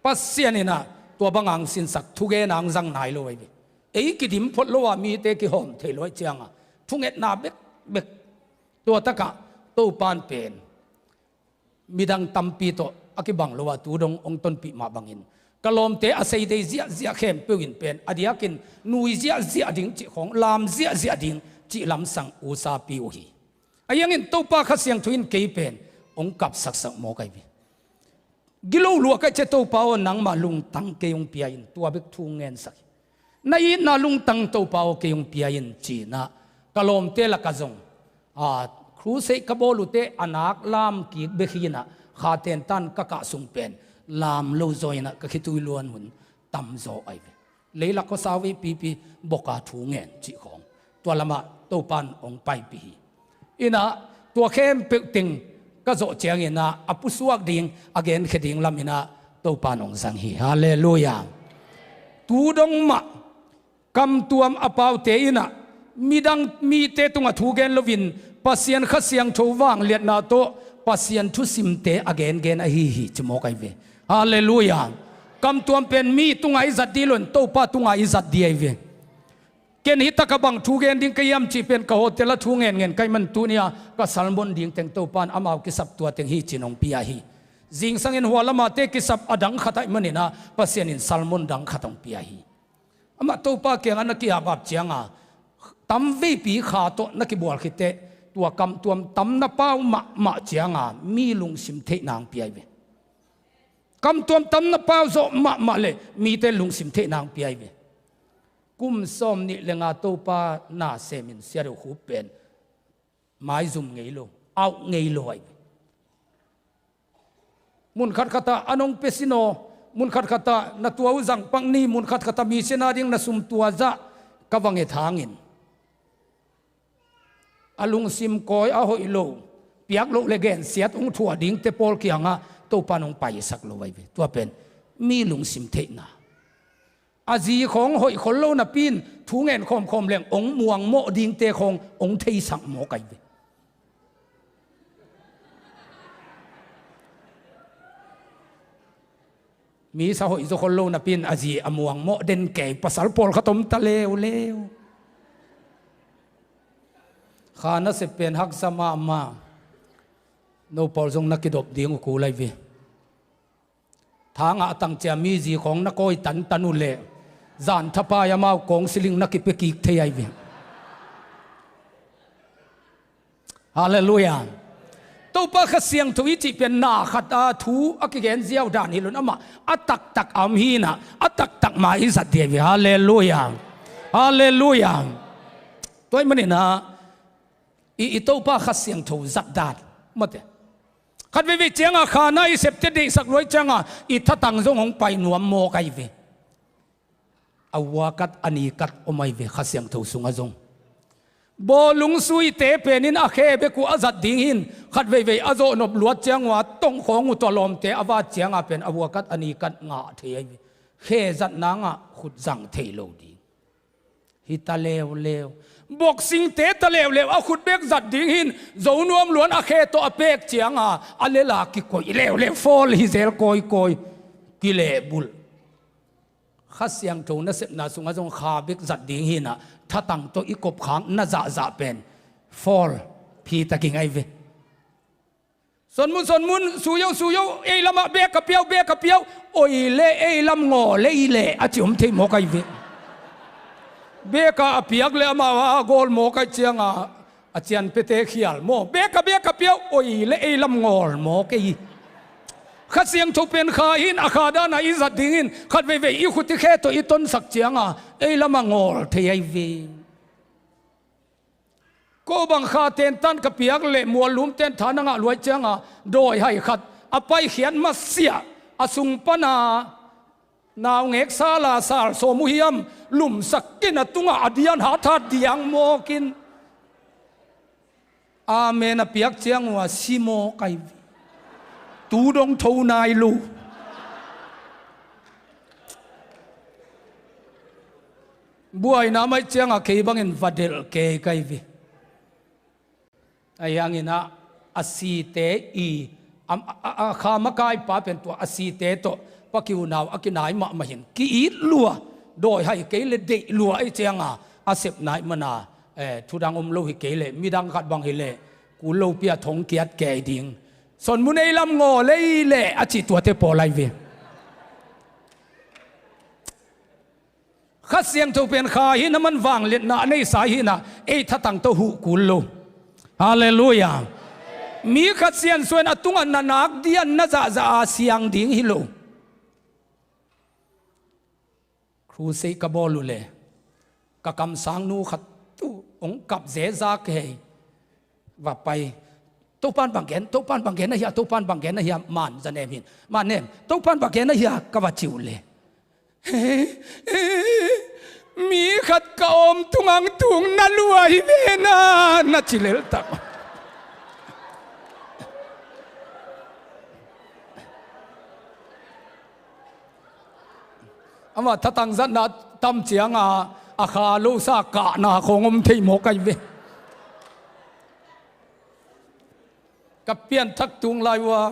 Pasian in a tua banga hong sinsak thugen a hong zang nai lo ahi ve. Ei kidim phot lo a mite kihawm thei lo ahi cianga thungetna bekbek tua takah Topan pen midang tampi tawh a kibang lo a tu dong hong tonpih mah bangin ka lawmte a seidei ziahziah khempeuh in pen a diakin nui ziahziah ding cih khawng lam ziahziah ding cih lamsang usapi uh hi. Ahi hangin Topa Kha Siangtho in kei pen hong kapsaksak mawk ahi ve. Gilo luah ka hih ciang Topa aw nangmah lungtang kei hong pia in tua bek thu ngensak hi. Na itna lungtang Topa aw kei hong pia in cinah ka lawmte lakah zong a, crusade ka bawl uhteh a nak lam kik bek hinah kha tentan ka kah sung pen lam lo zaw inah ka khitui luan hun tam zaw ahi ve. Leilak khuasau veipipi boka thu ngen cih khawng tua lamah Topan hong paipih hi. Inah tua khempeuh teng ka zawh cianginah a pusuak ding a genkhia ding laminah Topan hong zang hi. Halleluia. Tu dong mah kamtuam a paute inah midang mite tungah thu gen loin Pasian Kha Siangtho vangliatna tawh Pasian thusimte a gengen ahi hi ci mawk ahi ve. Halleluia. Kamtuam pen mi tungah i zat dih loin Topa tungah i zat dih ahi ve. Ken hi taka bang thu gen ding ka hiam cih pen ka hotel a thu ngenngen ka hih man tunia ka sermon ding teng Topan amau kisap tua teng hi cin hong pia hi. Zingsangin hua lamate kisap a dang khat ahih maninah Pasian in sermon dang khat hong pia hi. Amah Topa kiangah na ki-apap cianga tamveipi kha tawh na kibual khitteh tua kamtuam tamna pau mahmah cianga mi lungsim theihna hong pia hi ve. Kamtuam tamna pau zawh mahmah le mite lungsim theihna hong pia hi ve. Kum sawm nih le nga Topa na semin siat uh khup pen maizum ngei lo, auh ngei lo ahi ve. Mun khatkhatah a nong pia sin aw, mun khatkhatah na tua uh zangpak ni, mun khatkhatah misina ding na sum tua zah ka va nget hangin a lungsim kawi a hoih lo piak loh le gensiat hong thuah dingte pawl kiangah Topan hong paisak lo ahi ve. Tua pen mi lungsim theihna. A zi khawng hoih khol lo napi in thu ngen khawmkhawm leng hong muangmawh dingte khawng hong theisak mawk ahi ve. Mi sa hoih zaw khol lo napi in a zi a muangmawh den kei pasal pawlkhat om ta leuleu. Kha na sep pen haksa mahmah. No pawl zong na kidop ding uh kul ahi ve. Thangah a tang cia mi zi khawng na kawi tantan uh leh zan thapai amau kawng siling na kipia kik thei ahi ve. Halleluiah. Topa Kha Siangtho i cih pen na khat a thu a kigen ziau dan hi lo in, amah a taktak a om hi in ah, a taktak mah i zat ding hi. Halleluiah. Halleluiah. Tua ahih manin ah i, i Topa Kha Siangtho zat dan mate. Khat veivei ciangah kha na i septe deihsak lua ciangah i thatang zong hong pai nuam mawk ahi ve. A vua kat a ni kat om ahi ve, Kha Siangtho sungah zong. Bawlung suite pen in a khe bek uh a zat ding hi in, khat veivei a zawh nop luat ciang uh a tongkhawng uh tawh a lawmte a vat ciangah pen a vua kat a ni kat ngah thei ahi ve. Khe zat nangah khut zang thei lo ding. Hi ta leuleu. Boxingte ta leuleu, a khut bek zat ding hi in, zo nuam luan a khe tawh a pek ciangah a lela kikoih leuleu, fawl hi zel kawikawi, kilehbulh. Kha Siangtho nasepna sungah zong kha bek zat ding hi in ah, thatang tawh i kopkhak na zahzah pen fawl phi takin ahi ve. Sonmun, Sonmun, suyo, suyo, ei lamah bek ka piau, bek ka piau, oi le ei lam ngawl ei le a ci om thei mawk ahi ve. Bek a piak le amah a gawl mawk ahi ciangah a cianpiate khial maw, bek a, bek a piau, oi le ei lam ngawl mawk ei. Kha Siangtho pen kha hi in, a kha dan a i zat ding hi in, khat veivei i khut i khe tawh i tonsak ciangah ei lamah ngawl thei ahi ve. Ko bang kha tentan ka piak le muallum ten tha na ngah luai ciangah dawi hai khat a paikhiat masiah a sung pana naungek sala sal sawm uh hiam lumsak in a tungah a dian hathat diang mawk in. Amen a piak ciang uh a si mawk ahi ve. Tu dong tho nai lo. Buaina maih ciangah kei bangin va delh kei ka hi ve. Ahi hangin ah a site i, a, a, a, a kha makaipa pen tua a site tawh pa kiunau a kinai mahmah hi in, ki-it lua, dawi hai kei le deih lua ahi ciangah a sepna ahih mana, eh, thudang om lo hi kei le, midang khat bang hi le, kul lopi a thong kiat kei ding. Sonmun ei lam ngawl ei le a cih tuate pawl ahi ve. Kha Siangtho pen kha hi in a, man vangliatna a neisa hi in ah, ei thatang tawh huh kul lo. Halleluiah. Mi khat siansuah in a tungah na nak dian na zahzah a siang ding hi lo. Crusade ka bawl uh le ka kamsangnu khat tu hong kap zezak hei. Va pai. Topan bang gen, Topan bang gen ahi a, Topan bang gen ahi a, man za nem hi in. Man nem, Topan bang gen ahi a, ka va ci uh le. Mi khat ka om tungah tung na lua hi ve na, na ci lel tak. Amah thatang zatna tam ciangah a kha losa kahna khawng om thei mawk ahi ve. Ka pianthak tung lai uh a,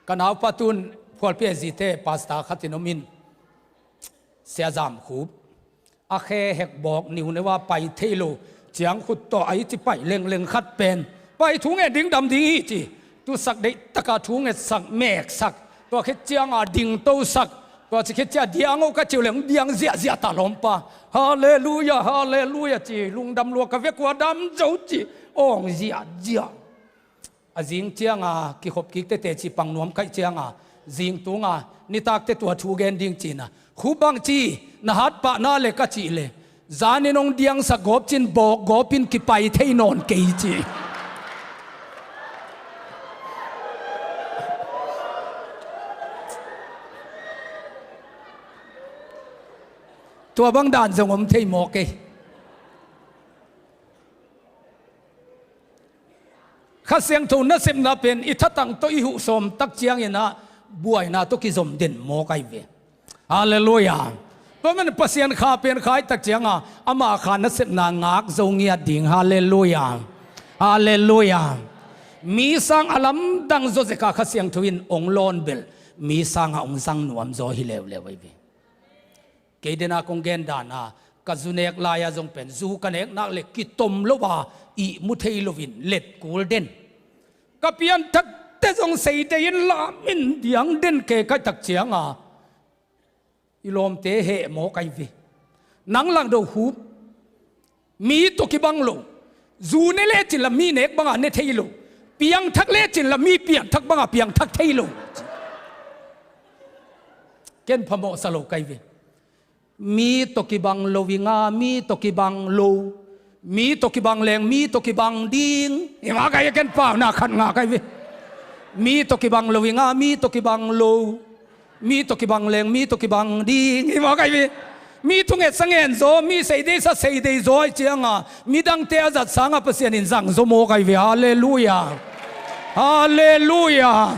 ka naupa tun Phualpi a zite pastor khat in om in, Sia Zam Khup. A khe hek bawk niuneu a pai thei lo, ciangkhut tawh a i ci pai lengleng khat pen pai thu nget ding dam ding hi ci. Tusak deih taka thu ngetsak meksak, tua khit cianga dingtosak, tua ci khit cianga diang o ka ci uh leng diang ziahziah ta lawmpa. Halleluiah, halleluiah ci, lungdam lua ka vek uh a dam zo ci, awng ziahziah. A zing cianga kikhop kik tete ci pang nuam kaih cianga zing tunga nitakte tua thu gen ding cina, Khup bang ci, na hat pahna le ka cih le, zanin hong diangsak gawp cin bawk gawp in kipai thei nawn kei ci. Tua bang dan zong om thei mawk ei. Kha Siangtho nasepna pen i thatang tawh i huh sawm tak ciangin ah buaina tawh kizom den mawk ahi ve. Halleluiah. Tua man Pasian kha pen khai tak cianga ama kha nasepna ngak zo ngiat ding. Halleluiah. Halleluiah. Mi sang a lamdang zaw zeka Kha Siangtho in ong lawn belh, mi sanga ong zang nuam zaw hi leuleu ahi ve. Kei dena kong gen dana, ka zu nek lai-a zong pen zu ka nek nak le kitom lo a, ihmu thei loin let kul den. Ka pianthakte zong seidei in lam in diang den kei kaihtak cianga i lawmte heh mawk ahi ve. Nang langdo Khup. Mi tawh kibang lo. Zu ne lecin la mi nek banga ne thei lo. Piangthak lecin la mi pianthak banga piangthak thei lo. Ken phamawh sa lo kai ve. Mi tawh kibang lo i nga, mi tawh kibang lo. Mi tawh kibang leng mi tawh kibang ding. I nga kai ken pau na khat nga kai ve. Mi tawh kibang lo i nga, mi tawh kibang lo. Mi tawh kibang leng mi tawh kibang ding. I nga kai ve. Mi thunget sa ngen zaw, mi seidei sa seidei zaw i cianga midangte a zat sanga Pasian in zang zaw maw kai ve. Halleluia. Halleluia.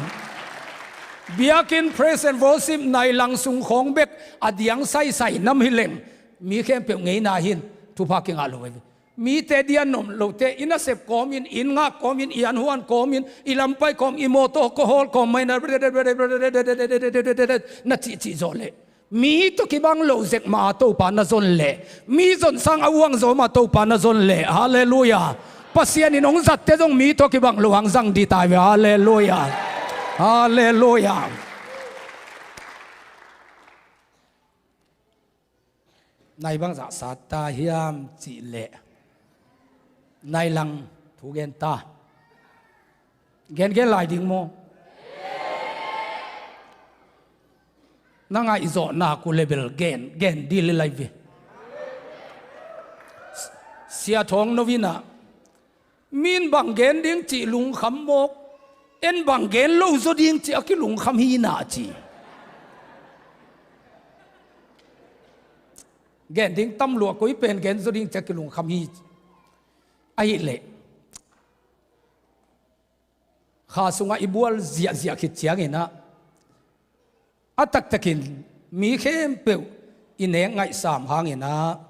Biakinn praise and worship nai lang sung khawng bek a diang saisai nam hi leng mi khempeuh ngeina hin thupha kingah lo ahi ve. Mite dian nom lote i nasep kawmin, i inn ngak kawmin, i anhuan kawmin, i lampai kawm, i mawtaw kahawl kawm mai na na cihcih zawh leh mi tawh kibang lo zek mah a Topa na zon leh, mi zon sang a uang zaw mah a Topa na zon leh. Halleluia. Pasian in hong zatte zong mi tawh kibang lo hang zang dih tai ve. Halleluia. Halleluia. Nai bangzah sat ta hiam cih leh nai lang thu gen ta. Gengen lai ding maw? Na ngaihzawh nak uh le bel gen, gen dih le lai ve. Sia Thawng No in ah, min bang gen ding cih lungkham mawk, en bang gen lo zaw ding cih a kilungkham hi na ci. Gen ding tam lua, koi pen gen zaw ding cih a kilungkham hi. Ahih leh kha sungah i bual ziahziah khit ciangin ah, a taktakin mi khempeuh i nek ngaihsam hangin ah,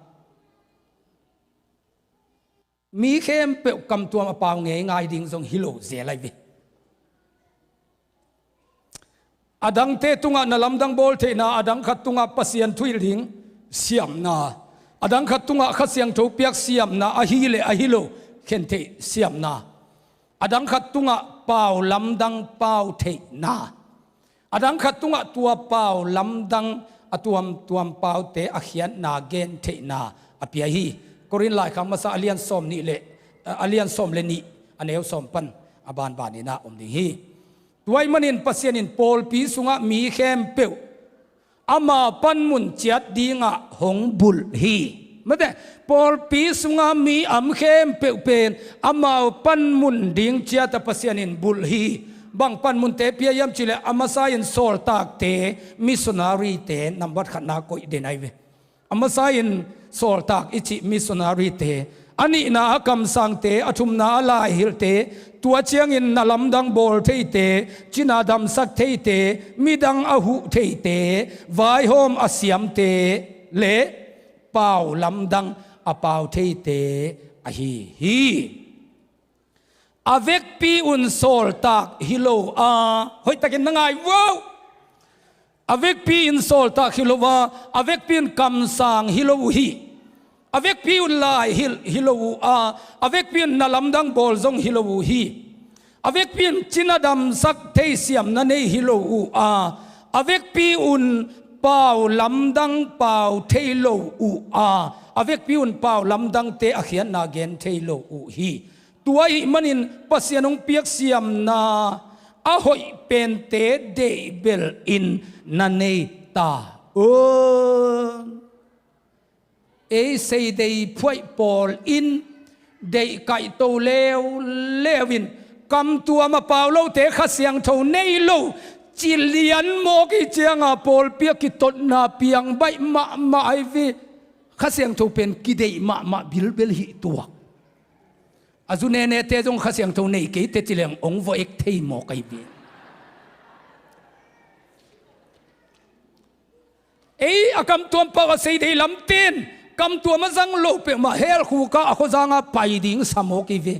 mi khempeuh kamtuam a pau ngeingai ding zong hi lo zel ahi ve. A dangte tungah na lamdang bawl theihna, a dang khat tungah Pasian thuhilh ding siamna, a dang khat tungah Kha Siangtho piak siamna, ahi le ahi lo khen theih siamna, a dang khat tungah pau lamdang pau theihna, a dang khat tungah tua pau lamdang a tuamtuam paute a khiatna gen theihna a pia hi. Korin laikhak masa a lian sawm nih le, a lian sawm le nih, a neu sawm pan a banbanin ah om ding hi. Tua ahih manin Pasian in pawlpi sungah mi khempeuh ama panmun ciat dingah hong bulh hi. Mate, pawlpi sunga mi om khempeuh pen amau panmun ding ciatah Pasian in bulh hi. Bang panmunte pia hiam cihleh, a masa in sawltakte, missionary-te nambat khatna koih den ahi ve. A masa in sawltak i cih missionary-te, a nihna ah kamsangte, a thumna ah laihilhte, tua ciangin na lamdang bawl theite, cina damsak theite, midang a huh theite, vaihawm a siamte le pau lamdang a pau theite ahi hi. A vekpi un sawltak hi lo a, hoihtakin na ngai vo. A vekpi in sawltak hi lo a, a vekpi in kamsang hi lo uh hi. A vekpi un laihilh hi lo uh a, a vekpi un na lamdang bawl zong hi lo uh hi. A vekpi un cina damsak thei siamna nei hi lo uh a, a vekpi un pau lamdang pau thei lo uh a, a vekpi un pau lamdangte a khiatna gen thei lo uh hi. Tua ahih manin Pasian hong piak siamna a hoih pente deihbelh in na nei ta un. Ei seidei phuaih pawl in deih kaihto leuleu in kamtuam a pau lote Kha Siangtho nei lo ci lian mawk i cianga pawlpi a kitotna piang baih mahmah ahi ve. Kha Siangtho pen kideih mahmah bilbel hi tuak. A zu nenete zong Kha Siangtho nei kei teh ci leng hong vawek thei mawk ahi ve. Ei a kamtuam pau a seidei lamten kamtuam a zang lo peuhmah hell khukah a khuazangah pai ding sa mawk ahi ve.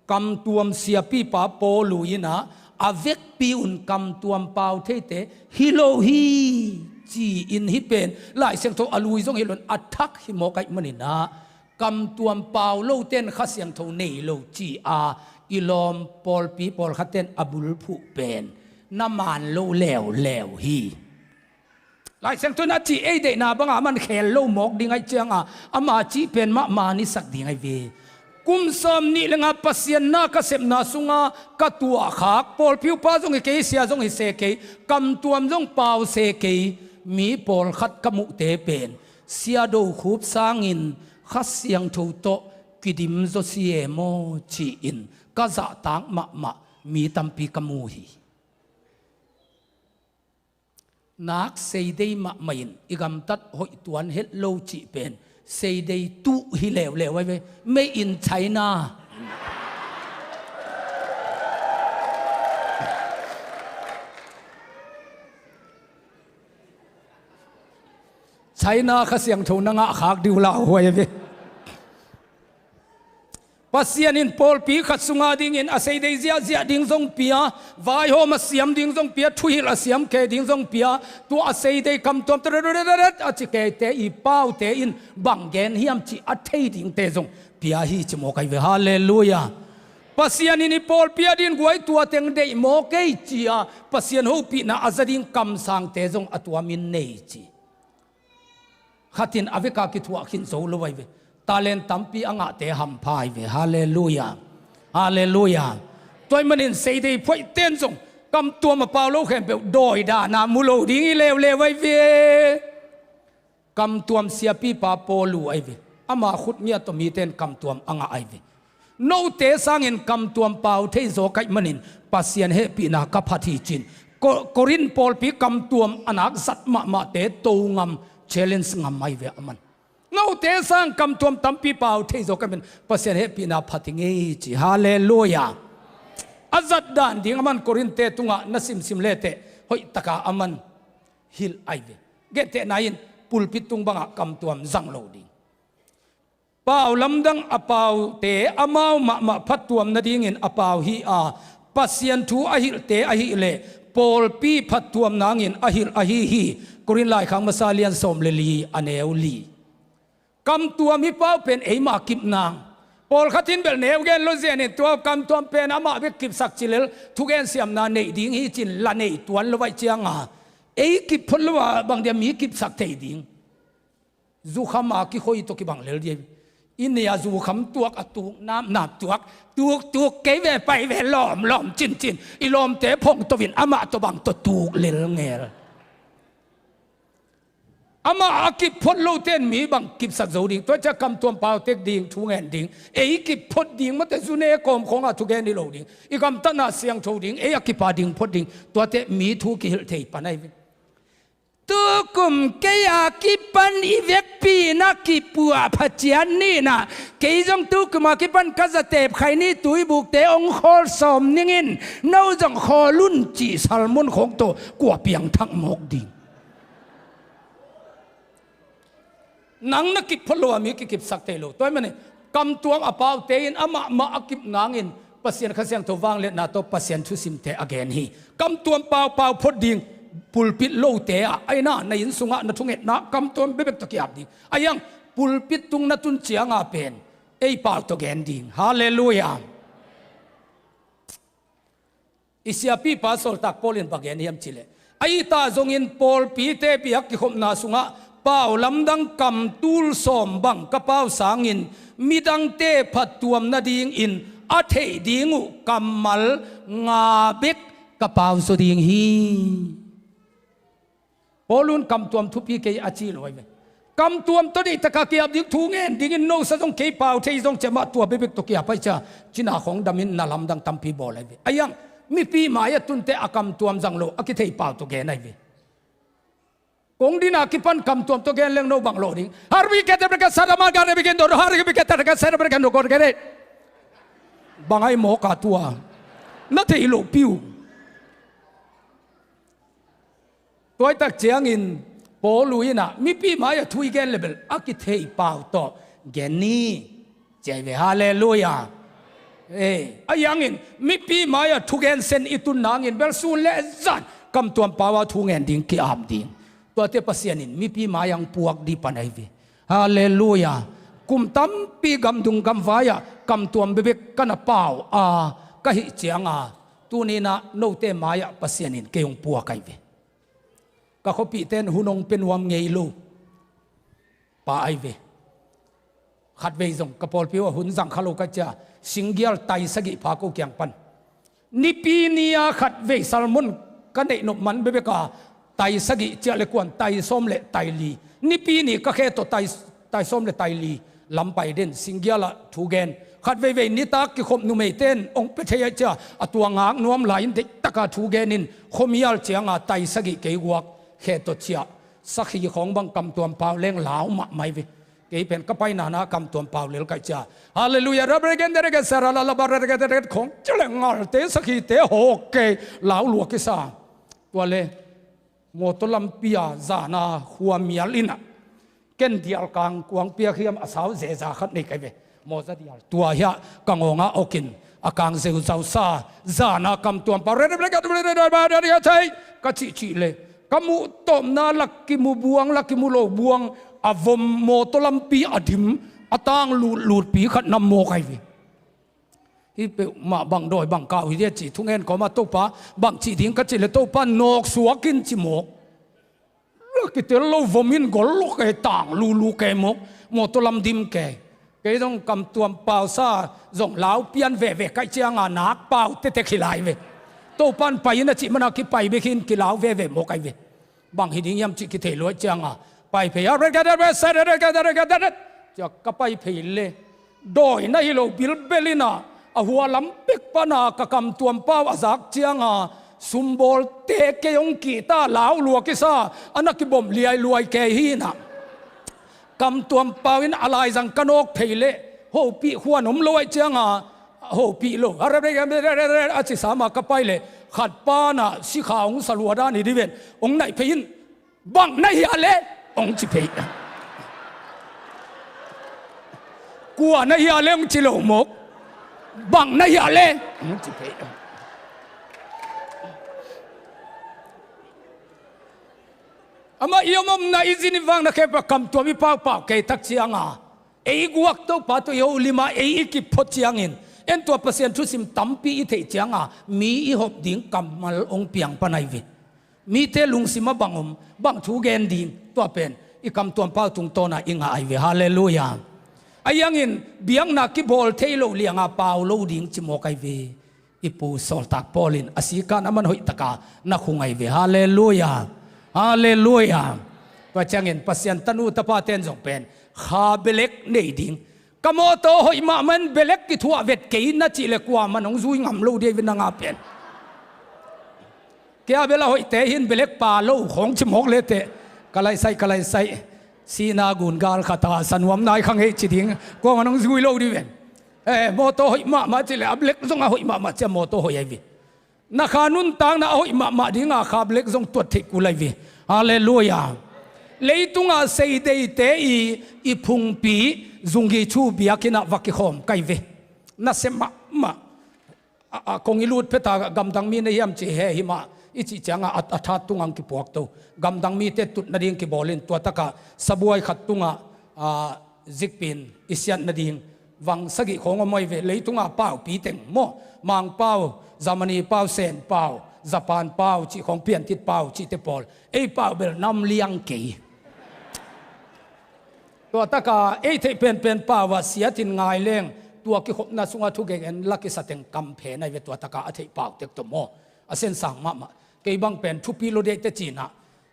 Kamtuam siapipa Paulu in ah a vekpi un kamtuam pau theite hi lo hi ci-in hih pen Lai Siangtho a lui zong hi lo in a thak hi mawk ahih manin ah kamtuam pau loten Kha Siangtho nei lo ci-a i lawm pawlpi pawlkhatten a bulphuh pen na man lo leuleu hi. Lai Siangtho in a cih ei deihna banga man khel lo mawk ding ahih cianga ama cih pen mah man i sak ding ahi ve. Kum sawm nih le nga Pasian na ka sepna sunga ka tuahkhak, pawlpi upa zong hi kei, sia zong hi se kei, kamtuam zong pau se kei, mi pawlkhat ka muhte pen sia Do Khup sangin Kha Siangtho tawh kidim zaw si e maw ci-in ka zahtak mahmah mi tampi ka mu hi. Nak seidei mahmah in i gamtat hoih tuan het lo cih pen seidei tuh hi leuleu ai ve. Made in China. China Kha Siangtho na ngah khak diu lauhuai ai ve. Pasian in pawlpi khat sunga dingin a seidei ziahziah ding zong pia, vaihawm a siam ding zong pia, thuhilh a siam kei ding zong pia, tua a seidei kamtuam tararat a ci keite i paute in bang gen hiam cih a thei dingte zong pia hi ci mawk ai ve. Halleluiah. Pasian in i pawlpi a dingin guai tua teng deih mawk ei ci-a Pasian hopihna a za ding kamsangte zong a tuamin nei ci. Khat in a veka kithuah khin zo lo ai ve. Talent tampi a ngahte hampha ai ve. Halleluiah. Halleluiah. Tua ahih manin seidei phuaihten zong kamtuam a pau lo khempeuh dawi dahna mu lo ding hi leuleu ai ve. Kamtuam siapipa Paulu ai ve. Ama khut ngiat tawh mite in kamtuam a ngah ai ve. Note sangin kamtuam pau thei zaw ka hih manin Pasian hehpihna ka phat hi ci-in Ko-, Korin pawlpi kamtuam a nak zat mahmahte to ngam, challenge ngam ai ve aman. Note sang kamtuam tampi pau thei zaw ka hih manin Pasian hehpihna phat hi ngei ci. Halleluiah. A zat dan ding aman Korinte tungah na simsim leteh hoihtaka aman hilh ai ve. Gentehna in pulpit tung bangah kamtuam zang lo ding. Pau lamdang a paute amau mahmah phattuam nadingin a pau hi a, Pasian thu a hilhte ahileh pawlpi phattuam nangin a hilh ahi hi. Korin laikhak masa lian sawm le li a neu li. Kamtuam hi pau pen eima kip nang. Pawlkhat in bel neu gen lo zenin tua kamtuam pen amah bek kipsak ci lel thugen siamna neih ding hi ci-in la nei tuan lo vaih cianga ei kip phot lo a bang dia mi kipsak thei ding. Zukham a kikhoi tawh kibang lel dia. I nei a zukham tuak a tuk namnam tuak, tuk tuk kei ve pai ve lawm lawm cincin i lawmte phongto in amah tawh bang tawh tuk lel ngel. Amah a kip phot lote in mi bang kipsak zo ding. Tua ciah kamtuam pau tek ding, thu ngen ding, ei kip phot ding mawte zune kawm khawngah thugen hi lo ding. I gamtatna siangtho ding, ei a kipa ding phot ding. Tuate mi thu kihilh thei pan ai ve. Tukum kei a kipan i vekpi na kipuah phacian nihna. Kei zong tukum a kipan ka zatep khai ni tuibukte ong khawl sawm ningin no zong khawl un cih salmun khawng tawh kua piangthak mawk ding. Nang na kip phot lo a mi kikipsak thei lo. Tua ahih manin kamtuam a paute in amah mah a kip nangin Pasian Kha Siangtho vangliatna tawh Pasian thusimte a gen hi. Kamtuam pau pau phot ding pulpit lote ah, aina na inn sungah na thungetna kamtuam bekbek tawh ki-ap ding. Ahi hang pulpit tung na tun cianga pen ei pau tawh gen ding. Halleluiah. I siapipa sawltak Paul in bang gen hiam cihleh, a hita zongin pawlpite biak kikhopna sungah pau lamdang kam tul sawm bang ka pau sangin midangte phattuam nadingin a theih ding uh kammal nga bek ka pau zaw ding hi. Paul un kamtuam thupi kei a ci lo ai ve. Kamtuam tawh deihtakah ki-ap ding, thu ngen dingin nosa zong kei pau thei zong ciamah tua bekbek tawh ki-ap ai cia, cina khawng damin na lamdang tampi bawl ai ve. Ahi hang mipi mai-ah tunte a kamtuam zang lo a kithei pau tawh gen ai ve. Kong dina kipan kamtuam tawh gen leng no bang lo ding. Harbi kete breke sadamal gare bikin dodo harbi kete breke sadamal gare no gare. Bang ai mawk a tua na thei lo piu. Tuaitak ciangin Paul uh inah mipi mai-ah thu i gen lebel a kithei pau tawh gen ni. Ciai ve, halleluiah. Eh, ahi hangin mipi mai-ah thugen sen i tun nangin bel sun le zan kamtuam pau-a thu ngen ding ki-ap ding. Tuate Pasian in mipi mai-ah puak dih pan ai ve. Halleluiah. Kum tampi gamdung gamvai-ah kamtuam bekbek ka na pau a ka hih cianga tuninah note mai-ah Pasian in kei hong puak ai ve. Ka khuapihte in hun hong pia nuam ngei lo pa ai ve. Khatvei zong ka pawlpi uh a hun zang kha lo ka cia, singgial tai sagih pha ko kiang pan. Nipi ni-a khatvei salmon ka neih nop man bekbek a, tai sagih ciah le kuan, tai sawm le tai li. Nipi ni ka khe tawh tai, tai sawm le tai li lam pai den, singgial ah thu gen. Khatveivei nitak kikhop numeite in hong pia thei ahih cia, a tua ngak nuam lai in deihtak a thu gen in, khuamial ciang a tai sagih kei guak khe tawh ciah. Sakhi khawng bang Kam Tuam Pau leng lau mahmah hi ve. Kei pen ka paina na Kam Tuam Pau lel ka hih cia. Halleluiah, rap regen de regen sara la la ba regen de regen khawng ci le ngalte sakhite hawk kei lau lua kisa. Tua le mawtaw lampi a zan a khuamial in ah, ken dial kang kuang piak hiam a sau zeza khat nei ka hi ve. Mawza dial tua hiah ka ngawng ah awk in a kang zeuzau sa, zan a Kam Tuam Pau reret reret reret reret reret thei ka cihcih le, ka muh tawpna lak kimu buang, lak kimu lo buang, a vom mawtaw lampi a dim, a tang lutlutpi khat na mawk ahi ve. Hih peuhmah bang dawi bang kau hi dia ci thungen kawma Topa bang cih ding ka cih le, Topa nawk suak in ci mawk. Kitel lo vom in gol lo kei, tang lulu kei mawk, mawtaw lam dim kei. Kei zong Kam Tuam Pau sa zong lau pian veve ka hih ciang a nak pau tetek hi lai ve. Topan pai in a cih man a kipai bek hi in kilau veve mawk ahi ve. Bang hi ding hiam cih kithei lo ahih ciang a pai phei a, cia ka pai phei le, dawi na hi lo bilbel in ah, a hua lam pek pan a ka Kam Tuam Pau a zak ciang a, sumbawlte kei hong kihta lau lua kisa, a na kibom liailuai kei hi in ah. Kam Tuam Pau in a laizang ka nawk phei le, hopih huan om lo ahih ciang a, hopih lo a ci sam a ka pai le, khat pan a sikha hong sa lua dan hi di ven, hong naih phei in, bang na hia le hong ci phei. Kua na hia le hong ci lo mawk. Bang na hia le hong ci phei. Amah i om omna i zin i vakna khempeuh Kam Tuam i paupau kei tak ciang a, ei guak Topa tawh i holim a, ei i kiphua ciangin, en tua Pasian thusim tampi i theih ciang a, mi i hop ding kammal hong piang pan ahi ve. Mite lungsim ah bang om, bang thu gen ding, tua pen i Kam Tuam Pau tungtawn a i ngah ahi ve. Halleluiah. Ahi hangin biakna kibawl thei lo liang a pau lo ding ci mawk ahi ve. I pu Sawltak Paul in a sikan a man hoih tak a na khung ahi ve. Halleluiah. Halleluiah. Tua ciangin Pasian tanu tapate'n zong pen kha belek nei ding. Ka mawtaw hoih mahmah in belek kithuah vet kei na cih le kuaman hong zui ngam lo ding ahi ve nang a pen. Kei a bel a hoihte hi in belek pa lo khawng ci mawk le teh. Ka laisai, ka laisai. Sihna gun gal khat a sa nuam nai kha ngei ci ding. Kuaman hong zui lo ding ven. Eh, mawtaw hoih mahmah cih le a belek zong a hoih mahmah ci a mawtaw hoih ahi ve. Na kha nuntakna a hoih mahmah ding a kha belek zong tuat theih kul ahi ve. Halleluiah. Leitung a seideite i, i phungpi zunggi chu biakinn ah va kikhawm ka hi ve. Nasem mahmah. A, a kong i lut phet a gamdang mi na hiam ci he hi mah i cih ciang a, a, a that tung ah hong kipuak to. Gamdang mite tut nading kibawl in tua tak a sabuai khat tung ah, a, zikpi in i siat nading vang sagih khawng om ahi ve. Leitung a paupi teng maw, Mangpau, Germany pau, Sen pau, Japan pau cih khawng, Piantit pau cihte pawl. Ei pau bel nam liang kei. Tua tak a ei theih penpen pau ah siat in ngai leng, tua kikhopna sung ah thugeng en la kisa teng kam phen ahi ve, tua tak a a theih pau tek tawh maw. A sensang mahmah. Kei bang pen thupi lo dei teh ci-in ah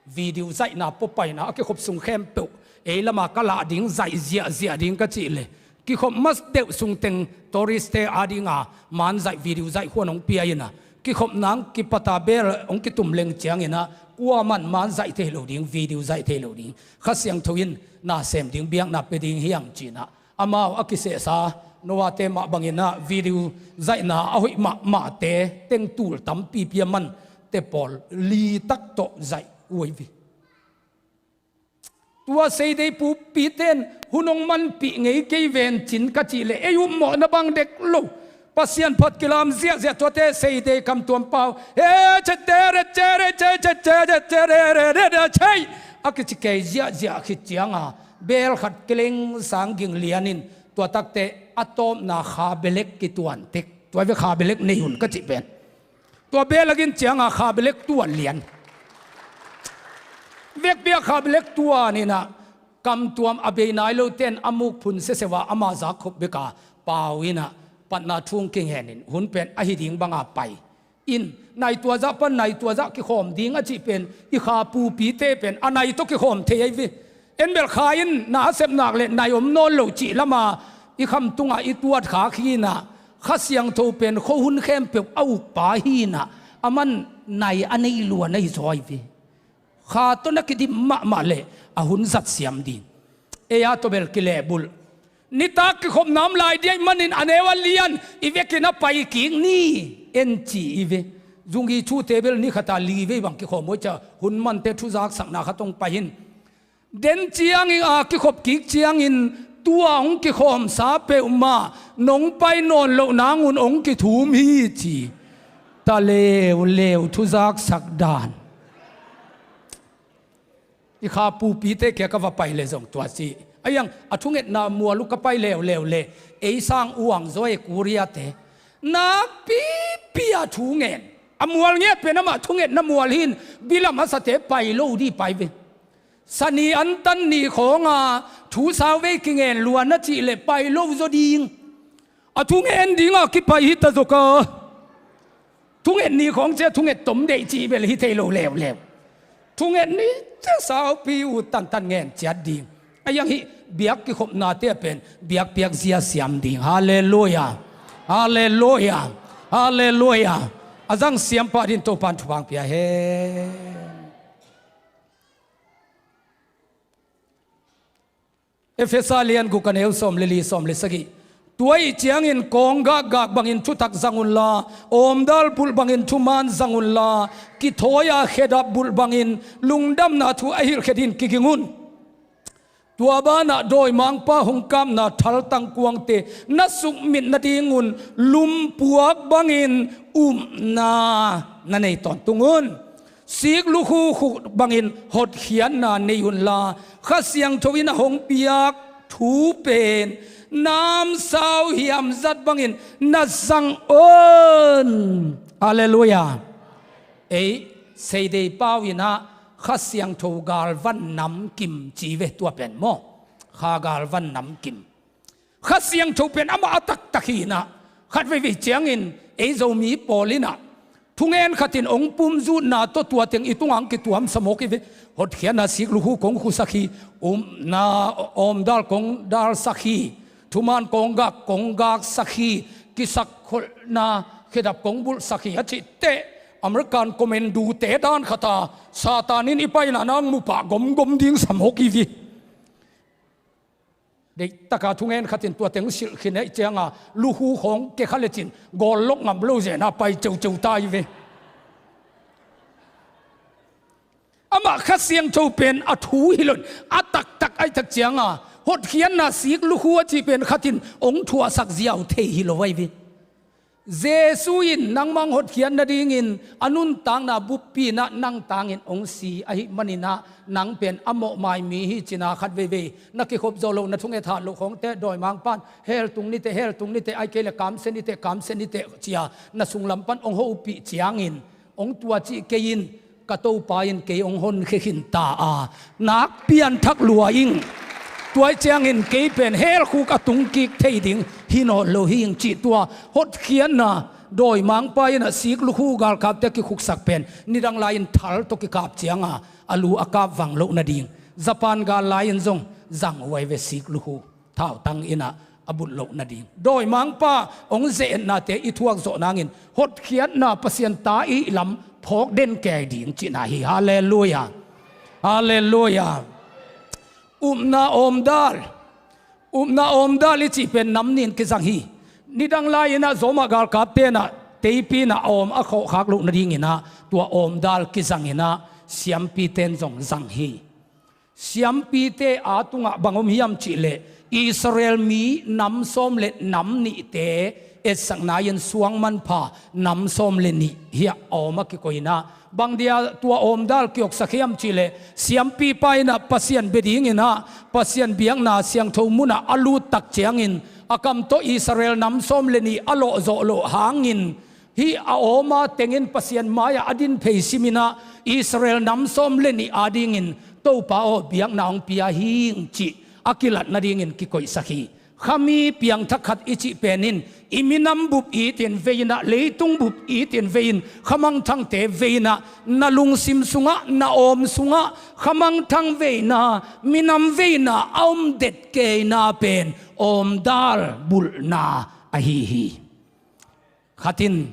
video zaihna pawpaina a kikhop sung khempeuh ei lam a ka lah ding zaih ziahziah ding ka cih le, kikhop ma deuh sung teng tourist-te a ding a man zaih, video zaih huan hong pia in ah, kikhop nang kipat a bel hong kitum leng ciangin ah kuaman man zaih thei lo ding, video zaih thei lo ding. Kha Siangtho in na sem ding, biakna pia ding hi hang ci-in ah, amau a kisehsa Noah-te mah bangin ah video zaihna a hoih mahmahte teng tul tampipi a mante pawl li tak tawh zaih uh ahi ve. Tua seidei pupite in hun hong manpih ngei kei ven cin ka cih leh ei upmawhna bang dek lo. Pasian phat kilam ziahziah tuate seidei kamtuam pau he cete re cere ce cete re cere re re re cei a kici kei ziahziah khit cianga bel khat kileng sang ging lian in tua takte a tawpna kha belek kituan tek. Tua ve kha belek nei un ka cih pen. Tua bel a ging cianga kha belek tuan lian. Vekpi-a kha belek tuan inah Kamtuam a bei nai lote in a muk phun seseu a ama zak khop bek a pau in ah patna thu hong kingen in hun pen ahi ding banga pai in, nai tua zah pan nai tua zah kikhawm ding a cih pen i kha pupite pen a nai tawh kikhawm thei ahi ve. En bel kha in na a sep nak le nai om nawn lo cih lama i kham tungah i tuat khak hi in ah, Kha Siangtho pen khuahun khempeuh a ukpa hi in ah, aman nai a nei luan ahi zaw ahi ve. Kha tawh na kidim mahmah leh a hun zat siam ding. Ei a tawh bel kilehbulh. Nitak kikhopna om lai ding ahih manin a neu a lian i vekin a pai kik ni, en ci i ve. Zungi thute bel ni khata li vei bang kikhawm uh a, cia hun mante thuzaksakna khat hong pai in. Den ciangin a kikhop kik ciangin tua hong kikhawmsa peuhmah nong pai nawn loh nangun hong kithum hi ci. Ta leuleu thuzaksak dan. I kha pupite kia ka va pai le zong tua ci. A iang a thungetna mual uh ka pai leuleu le ei sang uang zaw e Korea te. Nakpipi a thu ngen. A mual ngiat pen amah thungetna mual hi in bilam a sate pai lo di pai ve. Sani antan ni khawnga thu sau vei kingen luan a cih le pai lo zaw ding. A thungen dinga kipai hi ta zawk a. Thunget ni khawng cia thunget tom deih cih bel hi thei lo leuleu. Thunget ni cia saupi uh tantan ngen ciat ding. A iang hih biak kikhopnate a pen biakpiak zia siam ding. Halleluia. Halleluia. Halleluia. A zang siam pah din Topan thupha pia hen. Efesa lian guk a neu sawm le li sawm le sagih. Tua ih ciangin kawng gakgak bangin thutak zang unla, awmdal bulh bangin thuman zang unla, kithawi-a khedap bulh bangin lungdamna thu a hilhkhe din kiging un. Tua banah dawimangpa hong kapna thaltang kuangte na sukmit nadingun lumpuak bangin upna na nei tawntung un. Sik lukhu khuk bangin hotkhiatna nei unla, Kha Siangtho in a hong piak thu pen namsau hiam zat bangin na zang un. Halleluia. Ei seidei pau in ah Kha Siangtho galvan namkim ci ve tua pen maw? Kha galvan namkim. Kha Siangtho pen amah a taktak hi in ah, khat veivei ciangin ei Zomi pawl in ah thungen khatin hong pumzutna tawh tua teng i tungah hong kituamsa mawk hi ve. Hotkhiatna sik lukhu kong khusak hi, upna awmdal kong dalsak hi, thuman kong gak kong gaksak hi, kisakkholhna khedap kong bulhsak hi a cih teh American commando-te dan khata Satan in i paina nang mupah gomgom ding sa mawk hi ve. Deihtaka thungen khatin tua teng silh khin ahih cianga lukhu khawng kekha lecin gawl lok ngam lo zena pai ceuceu ta hi ve. Amah Kha Siangtho pen a thu hi lo in a taktak ahih tak cianga hotkhiatna sik lukhu a cih pen khatin hong thuahsak ziau thei hi lo ahi ve. Jesu in nangmah hong hotkhiat nadingin a nuntakna buppi in ah nang tangin hong si ahih manin ah nang pen a mawhmai mi hi cin ah khat veivei na kikhop zawh loh na thunget hat loh khawngte dawimangpan hell tung niteh hell tung niteh ahih kei leh kamsia niteh kamsia niteh ci-a na sunglam pan hong hopih ciangin hong tua cih kei in ka Topa in kei hong honkhia khin ta a, nak pianthak lua ing. Tua ahih ciangin kei pen hell khuk a tungkik thei ding hi nawn lo hi ing cih tua hotkhiatna dawimangpa in ah sik lukhu galkapte kikhuksak pen nidang lai-in thal tawh kikap cianga a lu a kap vang loh nading. Japan gal lai-in zong zang uh ahi ve sik lukhu. Thautang in ah a bulh loh nading. Dawimangpa hong ze-etnate i thuak zawh nangin hotkhiatna Pasian ta i hih lam phawk den kei ding cihna hi. Halleluia. Halleluia. Upna awmdal. Upna awmdal i cih pen nam nih in kizang hi. Nidang lai-in ah Roma galkapte in ah teipi in ah a awm a khawhkhak loh nadingin ah tua awmdal kizang in ah siampite in zong zang hi. Siampite a tungah bang om hiam cihleh Israel mi nam sawm le nam nihte etsakna-in suang manpha nam sawm le nih hi a awm a kikoih in ah bang dia tua awmdal kioksak hiam cihleh siampipa in ah Pasian bia dingin ah Pasian biakna siangtho munah a lut tak ciangin a kam tawh Israel nam sawm le nih a lawhzawh loh hangin hih a awma tengin Pasian mai-ah a din phei simin ah Israel nam sawm le nih adingin Topa aw, biakna hong pia hing cih a kilat nadingin kikoihsak hi. Khami piangthak khat i cih pen in i minam bup itin vei in ah, leitung bup itin vei in, khamangthangte vei in ah, na lungsim sungah, na awm sungah khamangthang veina, minam veina a om det keina pen awmdal bulhna ahi hi. Khat in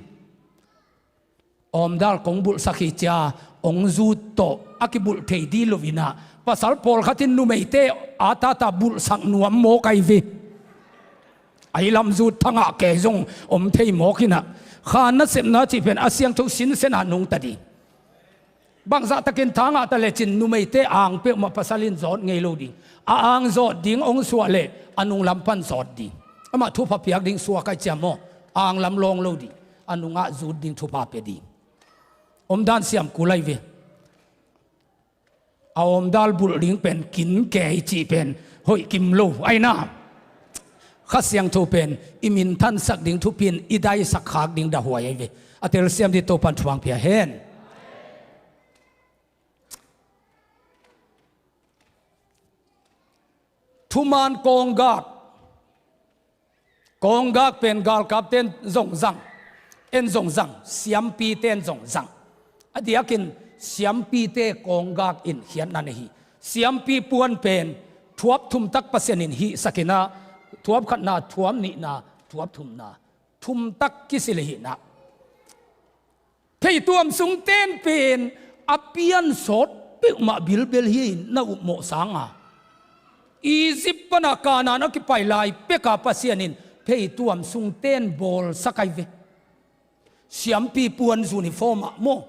awmdal kong bulhsak hi cia, hong zut tawh a kibulh thei dih lo in ah, pasal pawlkhat in numeite a tata bulhsak nuam mawk ahi ve. Ahi lam zut thangah kei zong om thei mawk in ah, kha nasepna cih pen a siangtho sinsen a nungta ding. Bangzah takin thangah ta lecin numeite ang peuhmah pasal in zawt ngei lo ding. A ang zawt ding hong suah leh a nunglam pan zawt ding. Amah thupha piak ding suak ahi cia maw, ang lam lawng lo ding. A nungah zut ding thupha pia ding. Omdan siam kul ahi ve. A omdal bulh ding pen kin kei cih pen hoih kim lo ahi na. Kha Siangtho pen i minthansak ding thupi in i daisak khak ding dahuai ahi ve. A telsiam dih Topan thupha pia hen. Thuman kawnggak. Kawnggak pen galkapte in zong zang, en zong zang, siampite in zong zang. A diakin siampite kawnggak in khiatna nei hi. Siampi puan pen thuap thumtak Pasian in hihsak in ah, thuap khatna, thuap nihna, thuap thumna, thumtak kisil hi in ah. Pheituam sungten pen a piansawt peuhmah bilbel hi in na upmawh sanga, Egypt pana Kanaan a kipai lai peka Pasian in pheituam sungten bawlsak ahi ve. Siampi puan uniform ah maw.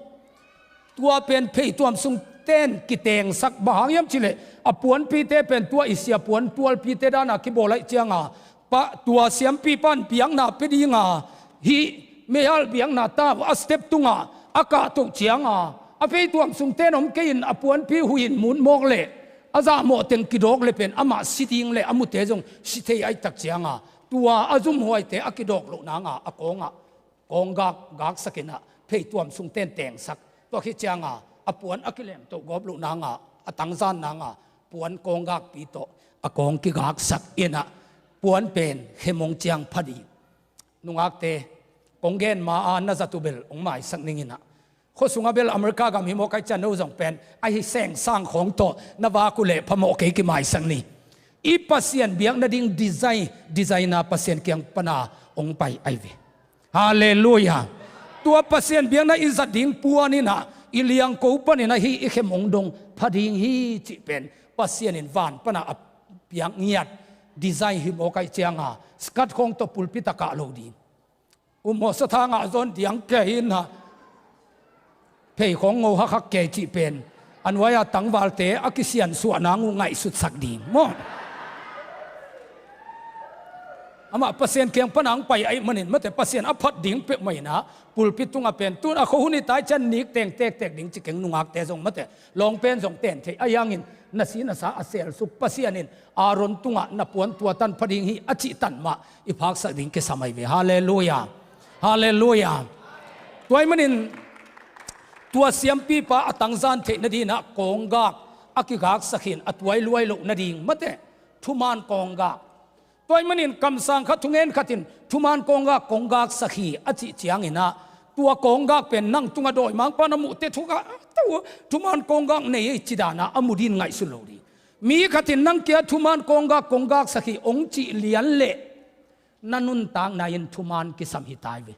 Tua pen pheituam sungten kitengsak, bang hang hiam cih leh a puanpite pen tua i sia puan tualpite dana kibawl ahi cianga, pa, tua siampi pan biakna pia dinga, hih meihal biakna tau a step tungah a kahtoh cianga, a pheituam sungten om kei in a puanpi huih in mut mawk leh, a zahmawh teng kidawk leh pen amah si ding leh a mute zong si thei ahi tak cianga, tua a zumhuaite a kidawk loh nanga a kawngah kawnggak gaksak in ah pheituam sungten tengsak. Tua khit cianga a puan a kilemtoh gawp loh nanga a tangzan nanga puan kawnggakpi tawh a kawng kigaksak in ah puan pen khem hong ciang pha ding. Nungakte, kong gen ma-a na zat uh bel hong maisak ning in ah. Khua sungah bel America gam hi mawk ahi ciang no zong pen ahi sengsang khawng tawh na vak uh leh phamawh kei, kimaisak ni. I Pasian biak nading design, design a Pasian kiang pana hong pai ahi ve. Halleluiah. Tua Pasian biakna i zat ding puan in ah i liangko panin ahi i khem hong dong pha ding hi cih pen Pasian in van pana a piak ngiat design hi mawk ahi cianga, skirt khawng tawh pulpit a kah lo ding. Upmawh sathangah zawn diang kei in ah, pheikhawng ngo hakhak kei cih pen a nuai-a tangvalte a kisiansuah nang uh ngaihsutsak ding maw. Amah Pasian kiang pana hong pai ahih manin mate, Pasian a phat ding peuhmah in ah pulpit tungah pen tun a khuahun i tai ciang nik teng tektek ding ci keng, nungakte zong mate, lawng pen zong ten thei ahi hangin na si na sa a selsuk Pasian in Aaron tungah na puan tua tan pha ding hi a cih tan mah i phaksak ding kisam ahi ve. Halleluiah. Halleluiah. Tua ahih manin tua siampipa a tangzan theih nading in ah kawnggak a kigaksak hi in a tuailuai loh nading mate, thuman kawnggak. Tua ahih manin kamsang khat, thungen khat in thuman kawnggak kong gaksak hi a cih ciangin ah, tua kawnggak pen nang tungah dawimangpa na muhte thuka, thuman kawnggak nei ei ci dan ah a mu ding ngaihsun lo ding. Mi khat in nang kia thuman kawnggak kong gaksak hi hong cih lian leh na nuntakna in thuman kisam hi tai ve.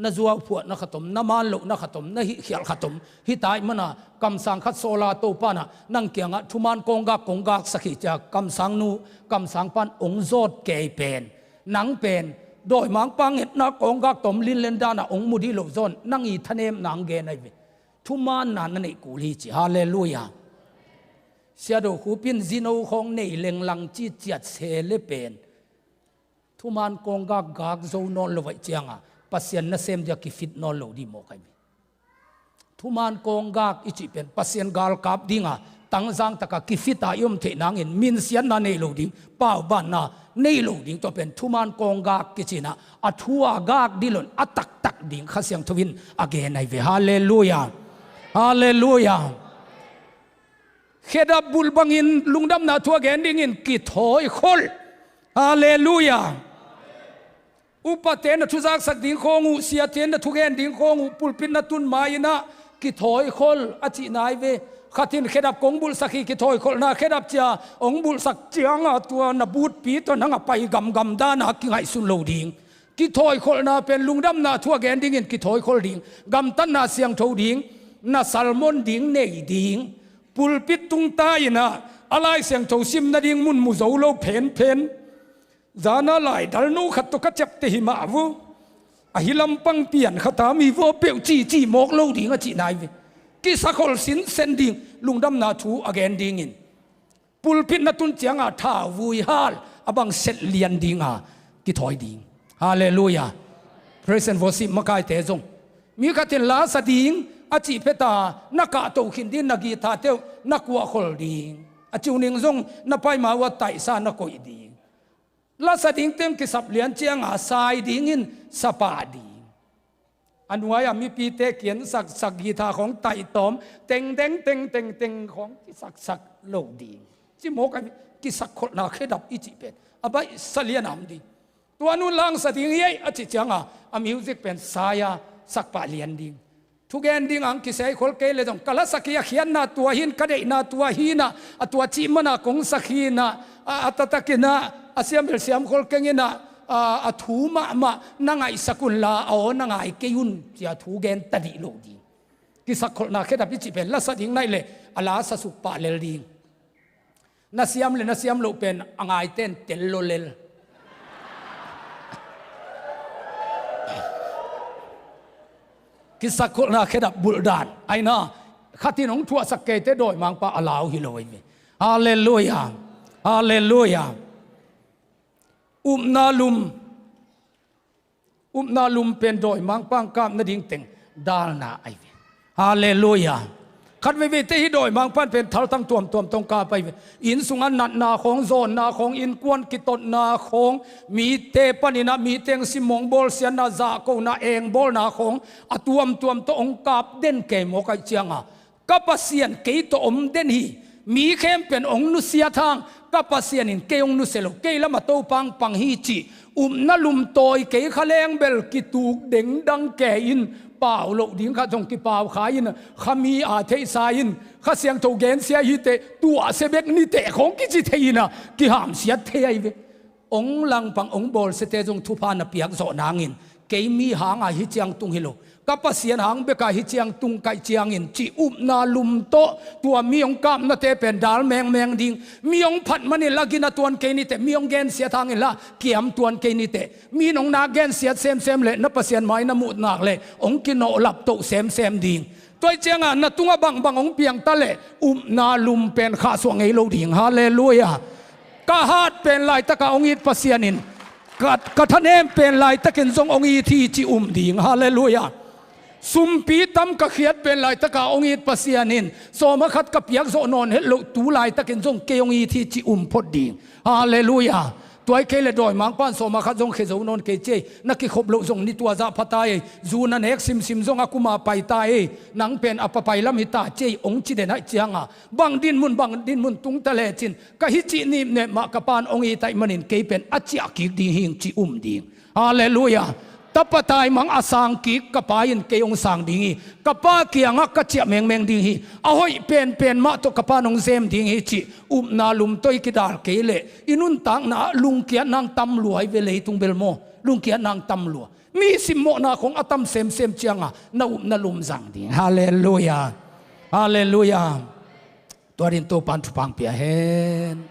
Na zuauphuahna khat om, na man lohna khat om, na hihkhialh khat om hi tai mana, kamsang khat sawla Topa in ah nang kiangah thuman kawnggak kong gaksak hi cia kamsangnu kamsangpan hong zawt kei pen, nang pen dawimangpa ngetna kawnggak tawm linlen danah hong mu dih loh zawn nang i thanemna hong gen ahi ve. Thumanna na neih kul hi ci. Halleluiah. Siado Khup in zino khawng nei lenglang citciat se le pen thuman kawnggak gak zo nawn lo ahih cianga Pasian nasem dia kifit nawn lo dih mawk ahi ve. Thuman kawnggak i cih pen Pasian galkap dinga tangzang taka kifita i om theih nangin minsiatna nei lo ding, paubanna nei lo ding, tua pen thuman kawnggak kicinah a thu a gak dih loin a taktak ding Kha Siangtho in a gen ahi ve. Halleluiah. Halleluiah. Khedap bulh bangin lungdamna thu a gen dingin kithawikhol. Halleluiah. Upate na thuzaksak ding khawng uh, siate na thugen ding khawng uh, pulpit na tun ma-in ah kithawikhol a cihna hi ve. Khat in khedap kong bulhsak hi, kithawi kholhna khedap ci-a hong bulhsak ciangah tua na butpi tawh nang a pai gamgam dan a kingaihsun lo ding. Kithawi kholhna pen lungdamna thu a gen dingin kithawikhol ding, gamtatna siangtho ding, na sermon ding nei ding. Pulpit tung ta-in ah a Lai Siangtho sim nading mun mu zo lo phenphen. Zan a laidal no khat tawh ka ciapteh hi mah uh. Ahi lampang pian khat a mi vaw peuh cici mawk lo ding a cihna hi ve. Kisakhol sinsen ding, lungdamna thu a gen dingin. Pulpit na tun ciangah thauvui hal a bang set lian dinga kithawi ding. Halleluiah. Praise and worship makaite zong, mi khat in la sa ding a cih phet a, na kahto khin ding, na guitar-te uh na kuahkhol ding, a tuning zong na paima uh a taihsa na koih ding. La sa ding teng kisap lian cianga sai dingin sa pah ding. A nuai-a mipite kian saksak, guitar khawng taih tawm, teng teng teng teng teng khawng kisaksak lo ding. Ci mawk a, kisakkholhna khedap i cih pen a baihsa lian a om ding. Tua nu la sa ding hi ei a cih cianga a music pen sai-a sak pah lian ding. Thugen ding ang kiseikhol kei leh zong ka lasak hi, a khiatna tua hi in, ka deihna tua hi in ah, a tua cih mana kong sak hi in ah, a, a taktakin ah a siam bel siamkhol keng in ah, a, a thu mahmah na ngaihsak unla, a aw na ngai kei un, ci-a thugen ta dih lo ding. Kisakkholhna khedap i cih pen la sa ding naih leh a la sa suk pah lel ding. Na siam le na siam loh pen a ngaite in tel lo lel. Kisakkholhna khedap bulhdan aina, khat in hong thuahsak keite dawimangpa a lau hi lo ahi ve. Halleluiah. Halleluiah. Upna lum. Upna lum pen dawimangpa hong kap nading teng dalna ahi ve. Halleluiah. Khat veiveite hi dawimangpa in pen thaltang tuamtuam tawh hong kap ahi ve. Inn sungah natna khawng, zawnna khawng, innkuan kitotna khawng, mite panin ah mite hong simmawh, bawlsiatna, zahkona, engbawlna khawng a tuamtuam tawh hong kap den kei mawk ahih cianga, ka Pasian kei tawh om den hi. Mi khempeuh in hong nusiat hang, ka Pasian in kei hong nusia lo, kei lamah Topa hong pang hi cih upna lum tawi kei kha leng bel kituk dengdang kei in, pau loh ding khat zong kipau kha in, kha mi a theihsa in, Kha Siangtho gensia hi teh, tuahsia bek ni teh khawng kici thei in ah kihamsiat thei ahi ve. Hong langpang hong bawlsiate zong thupha na piak zawh nangin, kei mi hanga hih ciang tung hi lo, ka Pasian hang beka hih ciang tung ka hih ciangin cih upna lum tawh tua mi hong kapnate pen dal mengmeng ding. Mi hong phat manin la gina tuan kei ni teh, mi hong gensiat hangin la kiam tuan kei ni teh. Mi in hong nak gensiat semsem leh na Pasian mai na muh nak leh hong kinawh laptoh semsem ding. Tua ahih cianga na tungah bangbang hong piang ta leh upna lum pen khahsuah ngei lo ding. Halleluiah. Ka hat pen laitaka hong it Pasian in, ka, ka thanem pen laitakin zong hong it hi ci um ding. Halleluiah. Sumpi tam ka khiat pen laitaka hong it Pasian in, sawma khat ka piak zawh nawn het loh tu laitakin zong kei hong it hi ci um phot ding. Halleluiah. Tua hi kei leh dawimangpa in sawma khat zong khia zo nawn kei ci ei. Na kikhop loh zong ni tua zah pha ta ei. Zu na nek simsim zong a kuma pai ta ei. Nang pen a papai lam hi ta ci ei hong ci den ahih cianga, bang dinmun, bang dinmun tung ta lecin, ka hih cih nipnep mah ka pa in hong it ahih manin kei pen a ciah kik ding hing ci um ding. Halleluiah. Tapa taimang a sang kik ka pa in kei hong sang ding hi. Ka pa kiangah ka ciah mengmeng ding hi. A hoih penpen mah tawh ka pa in hong sem ding hi cih upna lum tawh i kidal kei leh i nuntakna ah lungkiatna hong tam lua hi ve, leitung bel maw. Lungkiatna hong tam lua. Mi simmawhna khawng a tam semsem cianga na upna lum zang ding. Halleluiah. Halleluiah. Tua dingin Topa in thupha hong pia hen.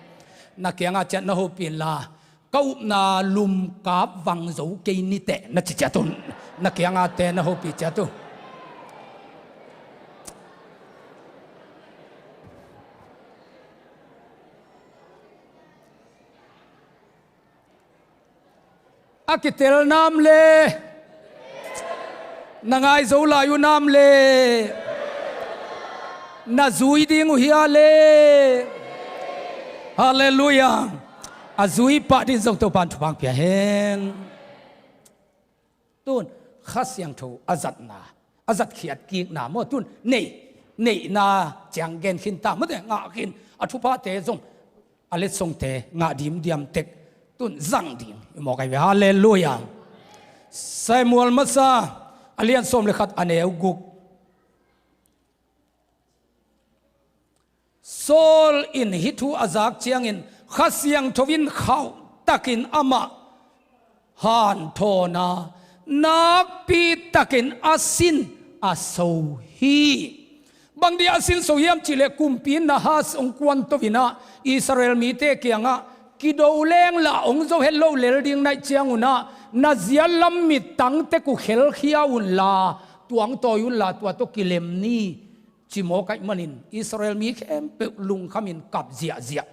Na kiangah ciat na hopih inla, ka upna lum kap vang zo kei ni teh na ci ciat un. Na kiangahte na hopih ciat un. A kitel nam le, na ngai zo lai uh nam le, na zui ding uh hia le. Halleluiah. A zui pah dingin zong Topa in thupha hong pia hen. Tun Kha Siangtho a zatna, a zatkhiat kikna maw, tun nei. neihna ciang gen khin ta, mate, ngah khin, a thuphate zong a letsongte ngah dimdiam tek tun zang ding i mawk ahi ve. Halleluiah. Samuel masa a lian sawm le khat, a neu guk. Saul in hih thu a zak ciangin Kha Siangtho in khauhtakin amah hanthawn a, nakpi takin a sin a so hi. Bang dia a sin so hiam cih leh kumpi Nahas hong kuanto in ah Israel mite kiangah kido leng lah hong zo het lo lel ding na hih ciangun ah na zia lam mittang tek uh khelkhia unla, tuangtawi unla, tua tawh kilem ni, ci mawk ahih manin Israel mi khempeuh lungkhamin kap ziahziah.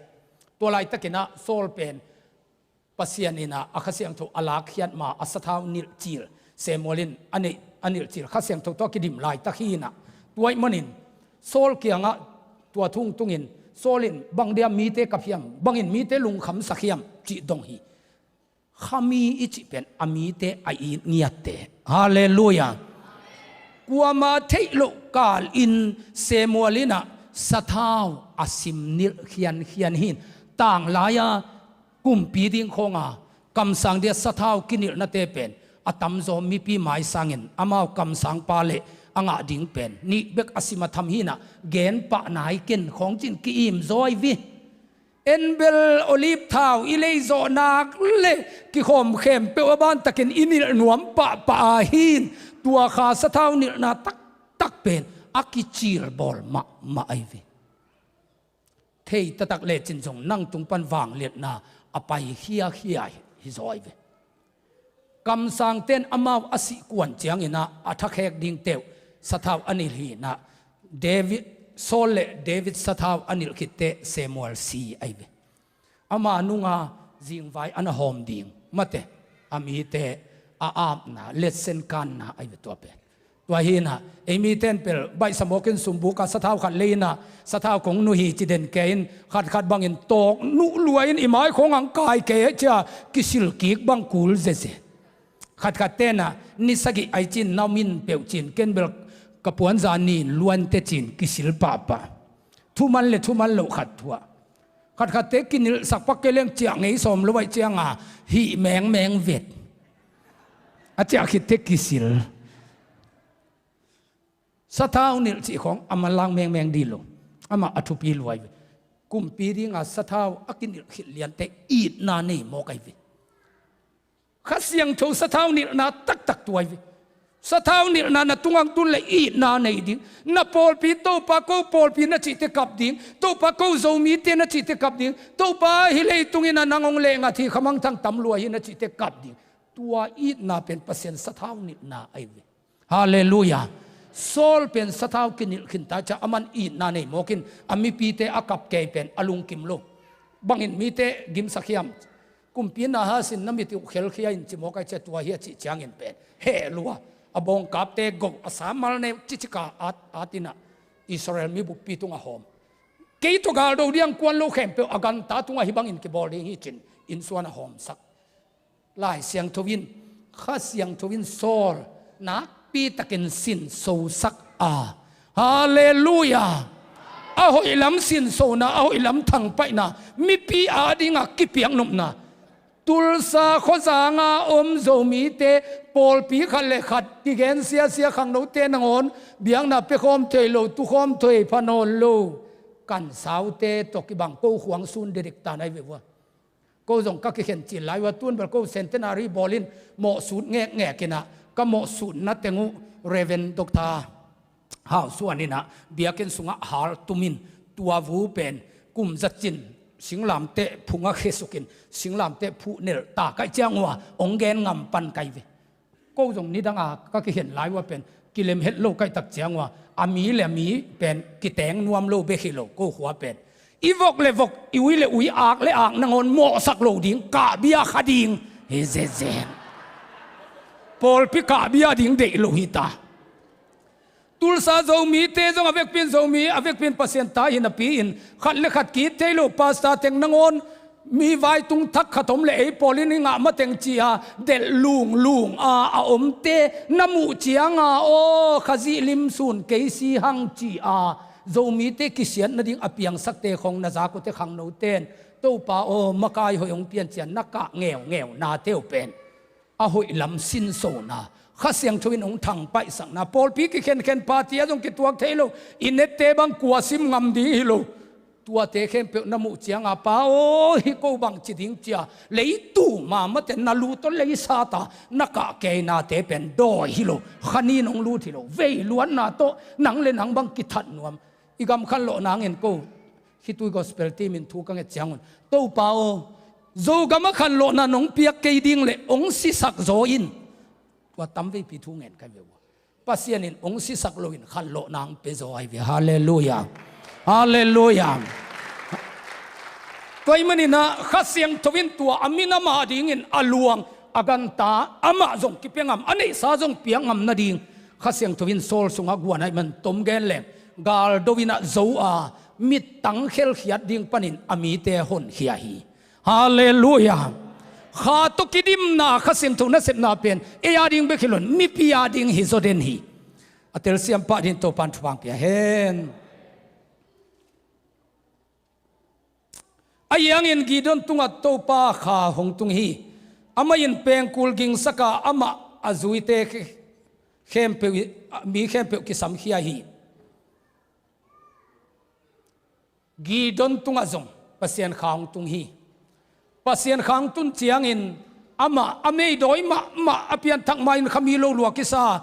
Tua laitakin ah Saul pen Pasian in ah a Kha Siangtho a lakkhiat ma a sathau nilhcil, Samuel in a neih a nilhcil Kha Siangtho tawh a kidim laitak hi in ah, tua ahih manin Saul kiangah tua thu hong tungin Saul in bang dia mite kap hiam, bangin mite lungkhamsak hiam cih dong hi. Khami i cih pen a mite a it ngiatte. Halleluiah. Kuamah theih loh kalin Samuel in ah sathau a sim nilh khiankhian hi in, tanglai-a kumpi ding khawnga kamsang dia sathau kinilhnate pen a tamzaw mipi mai sangin amau kamsangpa le a ngah ding pen nih bek a sim a tham hi in ah, gen pah nai ken khawng cin ki-im zaw ahi ve. En bel olive thau i leizawh nak le kikhawm khempeuh a bantakin i nilh nuam pahpah ahi in, tua kha sathau nilhna taktak pen a kicilbawl mahmah ahi ve. Thei taktak lecin zong nang tung pan vangliatna a pai khiakhia hi zaw ahi ve. Kamsangte in amau a sih kuan ciangin ah a thakhek dingte uh sathau a nilh hi in ah, David, Saul le David sathau a nilh khit teh Samuel si ahi ve. Ama nunga zingvai a na hawm ding, mate, a mite a apna, letsen kanna ahi ve tua pen. Tua hi in ah ei mite in pel baihsa mawkin sumbuka sathau khat lei in ah, sathau kong nuh hi ci den kei in, khatkhat bangin tawk nuh lua in i mai khawng ang kai kei ci-a kisil kik bang kul zeze. Khatkhatte in ah ni sagih ahi cin na min peuh cin, ken bel ka puanza nin luante cin kisil pahpah. Thuman le thuman loh khat thu ah. Khatkhatte kinilhsak pak kei leng ciah ngei sawm lo ahih cianga hih mengmeng vet. A ciah khit teh kisil. Sathau nilh cih khawng a manlang mengmeng dih lo. Amah a thupi lua ahi ve. Kumpi dinga sathau a kinilh khit lian teh itna nei mawk ahi ve. Kha Siangtho sathau nilhna taktak tua ahi ve. Sathau nilhna na tungah tun le itna nei ding. Na pawlpi Topa ko pawlpi na cih teh kap ding. Topa ko Zomite na cih teh kap ding. Topa hih leitungin ah nang hong lehngat hi, khamangthang tam lua hi na cih teh kap ding. Tua itna pen Pasian sathau nilhna ahi ve. Halleluiah. Saul pen sathau kinilh khin ta ciang aman itna nei mawkin a mipite a kap kei pen a lungkim lo. Bangin mite gimsak hiam? Kumpi Nahas in na mit uh khelkhia in ci mawk ahi ciang tua hi a cih ciangin pen heh lua. A bawngkapte go a samal neu cicika at at in ah Israel mi buppi tungah hawm. Kei tawh galdo diang kuan lo khempeuh a ganta tungah hih bangin kibawl ding hi cin innsuan a hawmsak. Lai Siangtho in, Kha Siangtho in Saul nakpi takin sinsosak a. Halleluiah. A hoih lam sinsona, a hoih lam thangpaihna mipi adinga kipiak nopna. Tulsa khuazanga om Zomite pawlpi khat le khat kigen siasia khangnote nangawn biakna pia khawm thei lo, tu khawm thei pha nawn lo. Kan saute tawh kibang ko khuang sun dedik ta nai ve vua. Ko zong ka kikhen cil lai ua, tun bel ko centenary bawlin mawhsut ngekngek in ah ka mawhsutna teng uh Reverend Doctor Hau Suan in ah biakinn sungah hal tumin tua vu pen kum za cin singlamteh phungah khesukin singlamteh phuh nelh ta kaih ciang ua hong gen ngam pan kai ve. Ko zong nidanga ka kikhen lai ua pen kilem het lo kaihtak ciang ua a mi le a mi pen kiteng nuam lo bek hi lo, ko khua pen i vok le vok, i ui le ui, ak le ak nangawn mawhsak lo ding, kahbia kha ding hi zenzen. Pawlpi kahbia ding deih lo hi ta. Tulsa Zomite zong a vekpin Zomi, a vekpin Pasian ta hi napi-in khat le khat ki-it thei lo pastor teng nangawn Mi vaitung thak khat om le ei pawl in i ngah mateng ci-a delh lunglung a a omte na muh cianga, aw, Khazih lim sun kei si hang ci-a Zomite kisiat nading a piangsakte khong na zak uh teh khangnote in, Topa aw, makai hoih hong pia in ci-a na kah ngeungeu nate uh pen a hoih lam sinsona, Kha Siangtho in hong thangpaihsakna, pawlpi kikhenkhen, party ah zong kituak thei lo, i nette bang kua sim ngam ding hi lo. Tuate khempeuh na muh cianga, Pa aw, hi ko bang ci ding ci-a leitung mamaten na lu tawh leisat a na kah keinate pen dawi hi lo, khanin hong lut hi lo, veiluatna tawh nang le nang bang kithat nuam. I gam khanlawh nangin ko, khitui gospel team in thu ka nget ciangun, Topa aw, Zogam a khanlawhna nong piak kei ding le hong sisak zaw in. Tua tamveipi thu ngen ka hi ve uh. Pasian in hong sisak loin khanlawhna hong pia zaw ahi ve. Halleluiah. Halleluiah. Tua ahih maninah Kha Siangtho in tua a minam adingin a luang, a ganta, amah zong kipia ngam, a neihsa zong piak ngam nading Kha Siangtho in Saul sungah guan ahih man tom gen leng, galdo inah zo a mittang khelkhiat ding panin a mite honkhia hi. Halleluiah. Kha tawh kidimna, Kha Siangtho nasepna pen ei ading bek hi loin mipi ading hi zaw den hi. A telsiam pah dingin Topan thupha pia hen. Ahi hangin Gideon tungah Topa Kha hong tung hi. Amah in pengkul gingsak a, amah a zuite khempeuh, mi khempeuh kisamkhia hi. Gideon tungah zong Pasian Kha hong tung hi. Pasian Kha hong tun ciangin amah a meidawi mahmah, a pianthak ma-in khami lo lua kisa,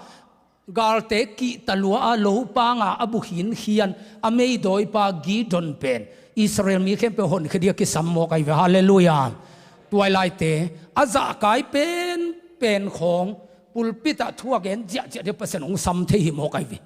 galte kihta lua a, lopa nga a bu khinkhian a meidawipa Gideon pen Israel mi khempeuh honkhia ding a kisam mawk ahi ve. Halleluiah. Tua laite a zahkai penpen khawng pulpit ah thu a gen ziahziah ding Pasian hong sam thei hi mawk ahi ve.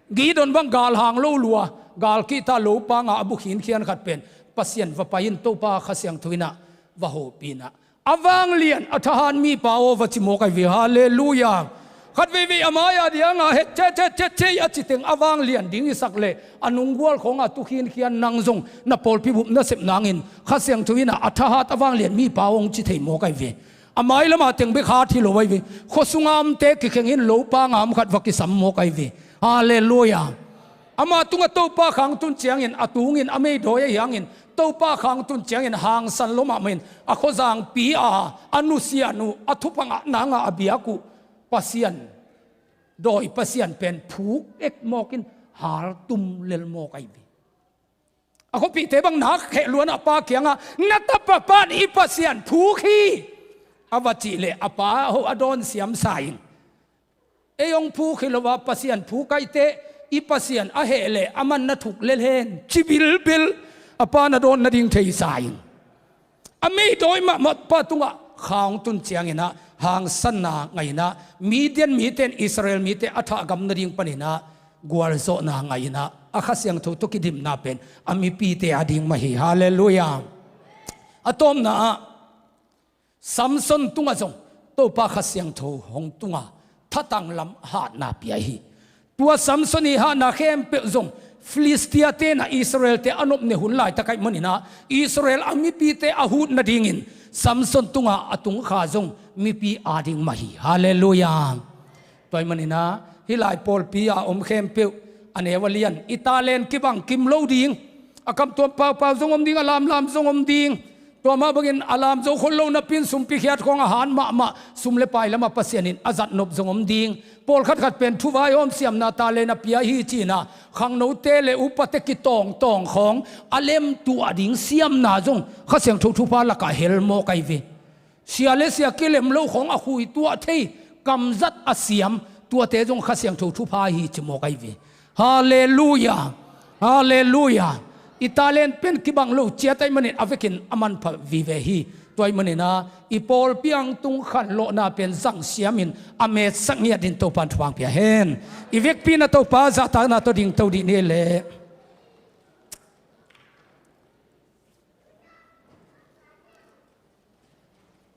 Gideon bang galhang lo lua, gal kihta lopa nga a bu khinkhian khat pen Pasian va pai in, Topa Kha Siangtho inah va hopih inah, a vanglian a thahat mipa aw, va ci mawk ahi ve. Halleluiah. Khat veivei a mai-a dianga het cecececei a citeng a vanglian ding i sak le a nunggual khawnga tu khinkhian, nang zong na pawlpi bup nasep nangin Kha Siangtho inah a thahat a vanglian mipa aw hong ci thei mawk ahi ve. A mai lama teng bek hat hi lo ahi ve. Khuasunga omte kikheng in lopa nga om khat va kisam mawk ahi ve. Halleluiah. Ama tungah Topa Kha hong tun ciangin a tungin a meidawi ahi hangin, Topa Kha hong tun ciangin hangsan lo mahmah in a khuazangpi a, a nusian uh, a thupha ngah nanga a biak uh Pasian, dawi Pasian pen phuk ek mawk in haltum lel mawk ahi ve. A khuapihte bang nak kheh luan a pa kiangah, na tapa pan i Pasian phuk hi, a va cih leh a pa ho a dawn siam sa in, ei hong phuk hi lo a, Pasian phuk ahih teh i Pasian a heh leh aman na thuk lel hen, ci bilbil a pa na dawn nading thei sa in. A meidawi mahmah pa tungah Kha hong tun cianginah hangsanna ngah inah, Midian mite in Israel mite a thahgam nading paninah gualzawhna ngah inah, a Kha Siangtho tawh kidimna pen a mipite ading mah hi. Halleluiah. A tawpna ah Samson tungah zong Topa Kha Siangtho hong tunga thatang lam hatna pia hi. Tua Samson ii hatna khempeuh zong Filistia tenah Israel-te a nopne hun laitak ahih maninah Israel a mipite a hut nadingin Samson tunga a tung Kha zong mipi ading mah hi. Halleluiah. Tua ahih maninah hih lai pawlpi a om khempeuh a neu a lian, i talent kibang kim lo ding, a kamtuam paupau zong om ding, a lamlam zong om ding. Tua mah bangin a lam zo khol lo napi-in sumpi khiat khawng a han mahmah, sum le pai lamah Pasian in a zat nop zong om ding. Pawlkhat khat pen thuvai hawm siamna talent a pia hi ci-inah khangnote le upate kitawngtawng khawng a lemtuah ding siamna zong Kha Siangtho thupha lakah hel mawk ahi ve. Sia le sia kilem lo khawng a khuituah thei kamzat a siam, tuate zong Kha Siangtho thupha hi ci mawk ahi ve. Halleluiah. Halleluiah. I talent pen kibang lo ciat ahih manin a vekin a manpha vive hi. Tua ahih maninah i pawlpi a hong tung khanlawhna pen zang siamin a metsak ngiat dingin Topan thupha pia hen. I vekpi-in a Topa zahtakna tawh dingto dih ni leh.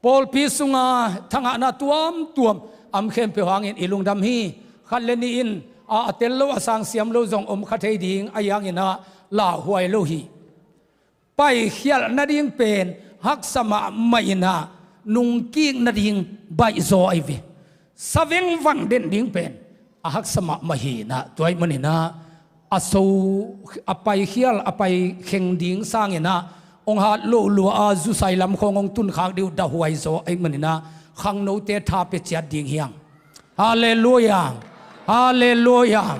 Pawlpi sunga thangahna tuamtuam a om khempeuh hangin i lungdam hi. Khat le nih in a, a tel lo, a sang siam lo zong om kha thei ding ahih hanginah lauhuai lo hi. Paikhialh nading pen haksa mahmah inah nungkik nading baihzaw ahi ve. Sa vengvang den ding pen a haksa mahmah hi inah, tua ahih maninah a so, a paikhial, a paikheng ding sanginah hong hat loh lua a zusai lam khawng hong tunkhak dih uh dahhuai zaw ahih maninah khangnote tha pia ciat ding hi hang. Halleluia. Halleluia.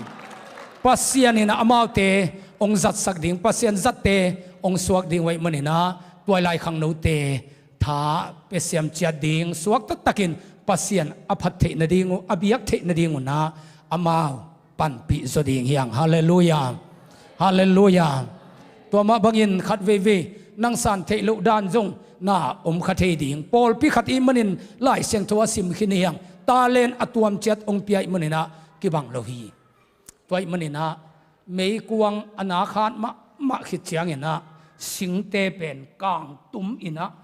Pasian inah amaute hong zatsak ding, Pasian zatte hong suak ding uh ahih maninah tua lai khangnote tha pia siam ciat ding, suak taktakin Pasian a phat theih nading uh, a biak theih nading unah amau panpih zaw ding hi hang. Halleluia. Halleluia. Tua mah bangin khat veivei nang san theih loh dan zong na om kha thei ding. Pawlpi khat ihih manin Lai Siangtho a sim khin hi hang. Talent a tuam ciat hong pia ahih maninah kibang lo hi. Tua ahih maninah meikuang a na khat mahmah khit cianginah singte pen kangtum inah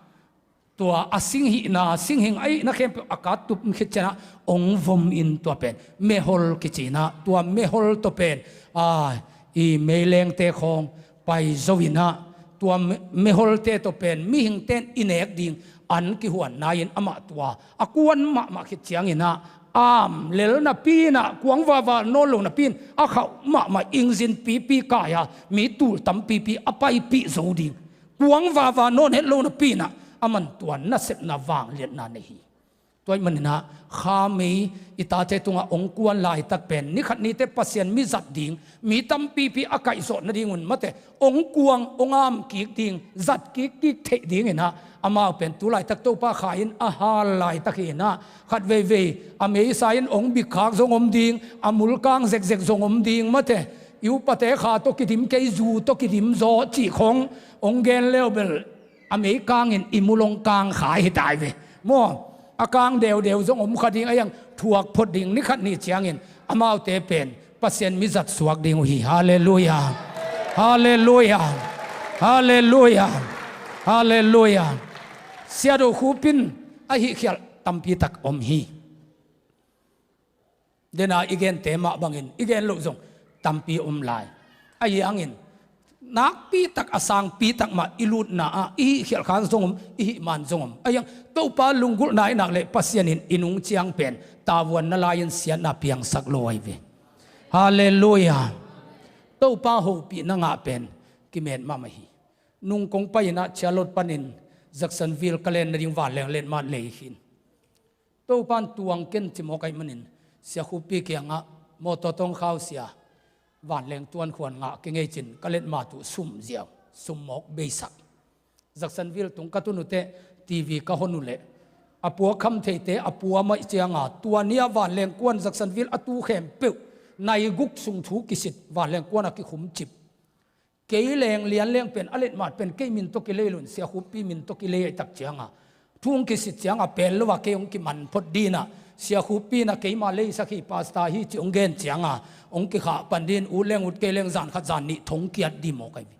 tua a singhihna, singhing ahihna khempeuh a ka tup khit cianah hong vom in tua pen mehol kici inah, tua mehol tawh pen, a, i meilengte khawng pai zo inah, tua me-, meholte tawh pen mihingte in i nek ding an kihuanna in amah tua a kuan mahmah khit cianginah am lel napi inah kuang vava nawn lo napi in a khauh mahmah ingzin pipi kai-a mi tul tampipi a paipih zo ding. Kuang vava nawn het lo napi inah aman tua nasepna vangliatna nei hi. Tua ahih maninah kha mei i tate tungah hong kuan laitak pen ni khat ni teh Pasian mi zat ding mi tampipi a kaihzawh nadingun mate hong kuang, hong am kik ding, zat kik kik theih dinginah amau pen tu laitak Topa kha in a hal laitak hi inah khat veivei a meisa in hong bikkhak zong om ding, a mulkang zekzek zong om ding mate. I upate kha tawh kidim kei, zu tawh kidim zaw cih khawng hong gen leu bel a meikang in i mul hong kang kha hi tai ve. Maw, a kang deudeu zong om kha ding, a iang thuak phot ding ni khat ni ciangin amaute pen Pasian mi zat suak ding uh hi. Halleluia. Halleluia. Halleluia. Halleluia. Siado Khup in a hihkhialh tampi tak om hi. Dena i gente mah bangin i gen loh zong tampi om lai. Ahi hangin nakpi tak, a sangpi tak mah i lutna ah i hihkhialh khan zong om, i hih man zong om. Ahi hang Topa lunggulhna i nak leh Pasian in i nung ciang pen tavuan na lai-in siatna piangsak lo ahi ve. Halleluia. Topa hopihna ngah pen kimet mahmah hi. Nung kong pai inah Charlotte panin Jacksonville ka len nading vanleng letmat lei khin. Topan tuang ken ci mawk ahih manin Sia Khup Pi kiangah mawtaw tawng khausia vanleng tuan khuan ngah kei ngei cin ka letmat uh sum ziau, sum mawk beisak. Jacksonville tung ka tun uh teh TV ka hon uh leh a pua kham theite a pua maih cianga tua ni-a vanleng kuan Jacksonville a tu khempeuh nai guk sung thu kisit vanleng kuan a kikhum cip. Kei leng lian leng pen a letmat pen kei min tawh kilei lo in Sia Khup Pi min tawh kilei ahih tak cianga thu hong kisit cianga pel lo a kei hong kiman phot dinah Sia Khup Pi inah keima leisak hi, pastor hi ci hong gen cianga hong kikhah pan din, ut leng ut kei leng zan khat zan nih thong kiat di mawk ahi ve.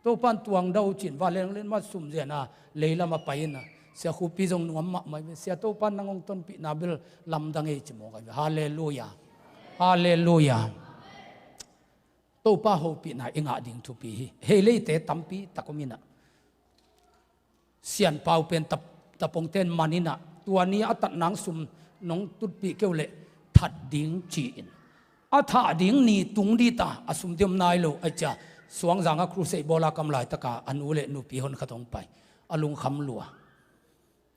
Topan tuang dau cin vanleng letmat sum ziana leilam a pai inah Sia Khup Pi zong nuam mahmah ahi ve. Sia, Topan nang hong tonpihna bel lamdang ei ci mawk ahi ve. Halleluia. Halleluia. Topa hopihna i ngah ding thupi hi. Hei leite tampi tak om inah Sianpau pen tap-, tapongten man inah tua ni a tat nang sum nong tutpih kei uh leh that ding ci-in a thah ding ni tung dita a sum diom nai lo ahi cia Suangzang a crusade bawla kam laitaka a nu le nupi hon khat hong pai a lungkham lua.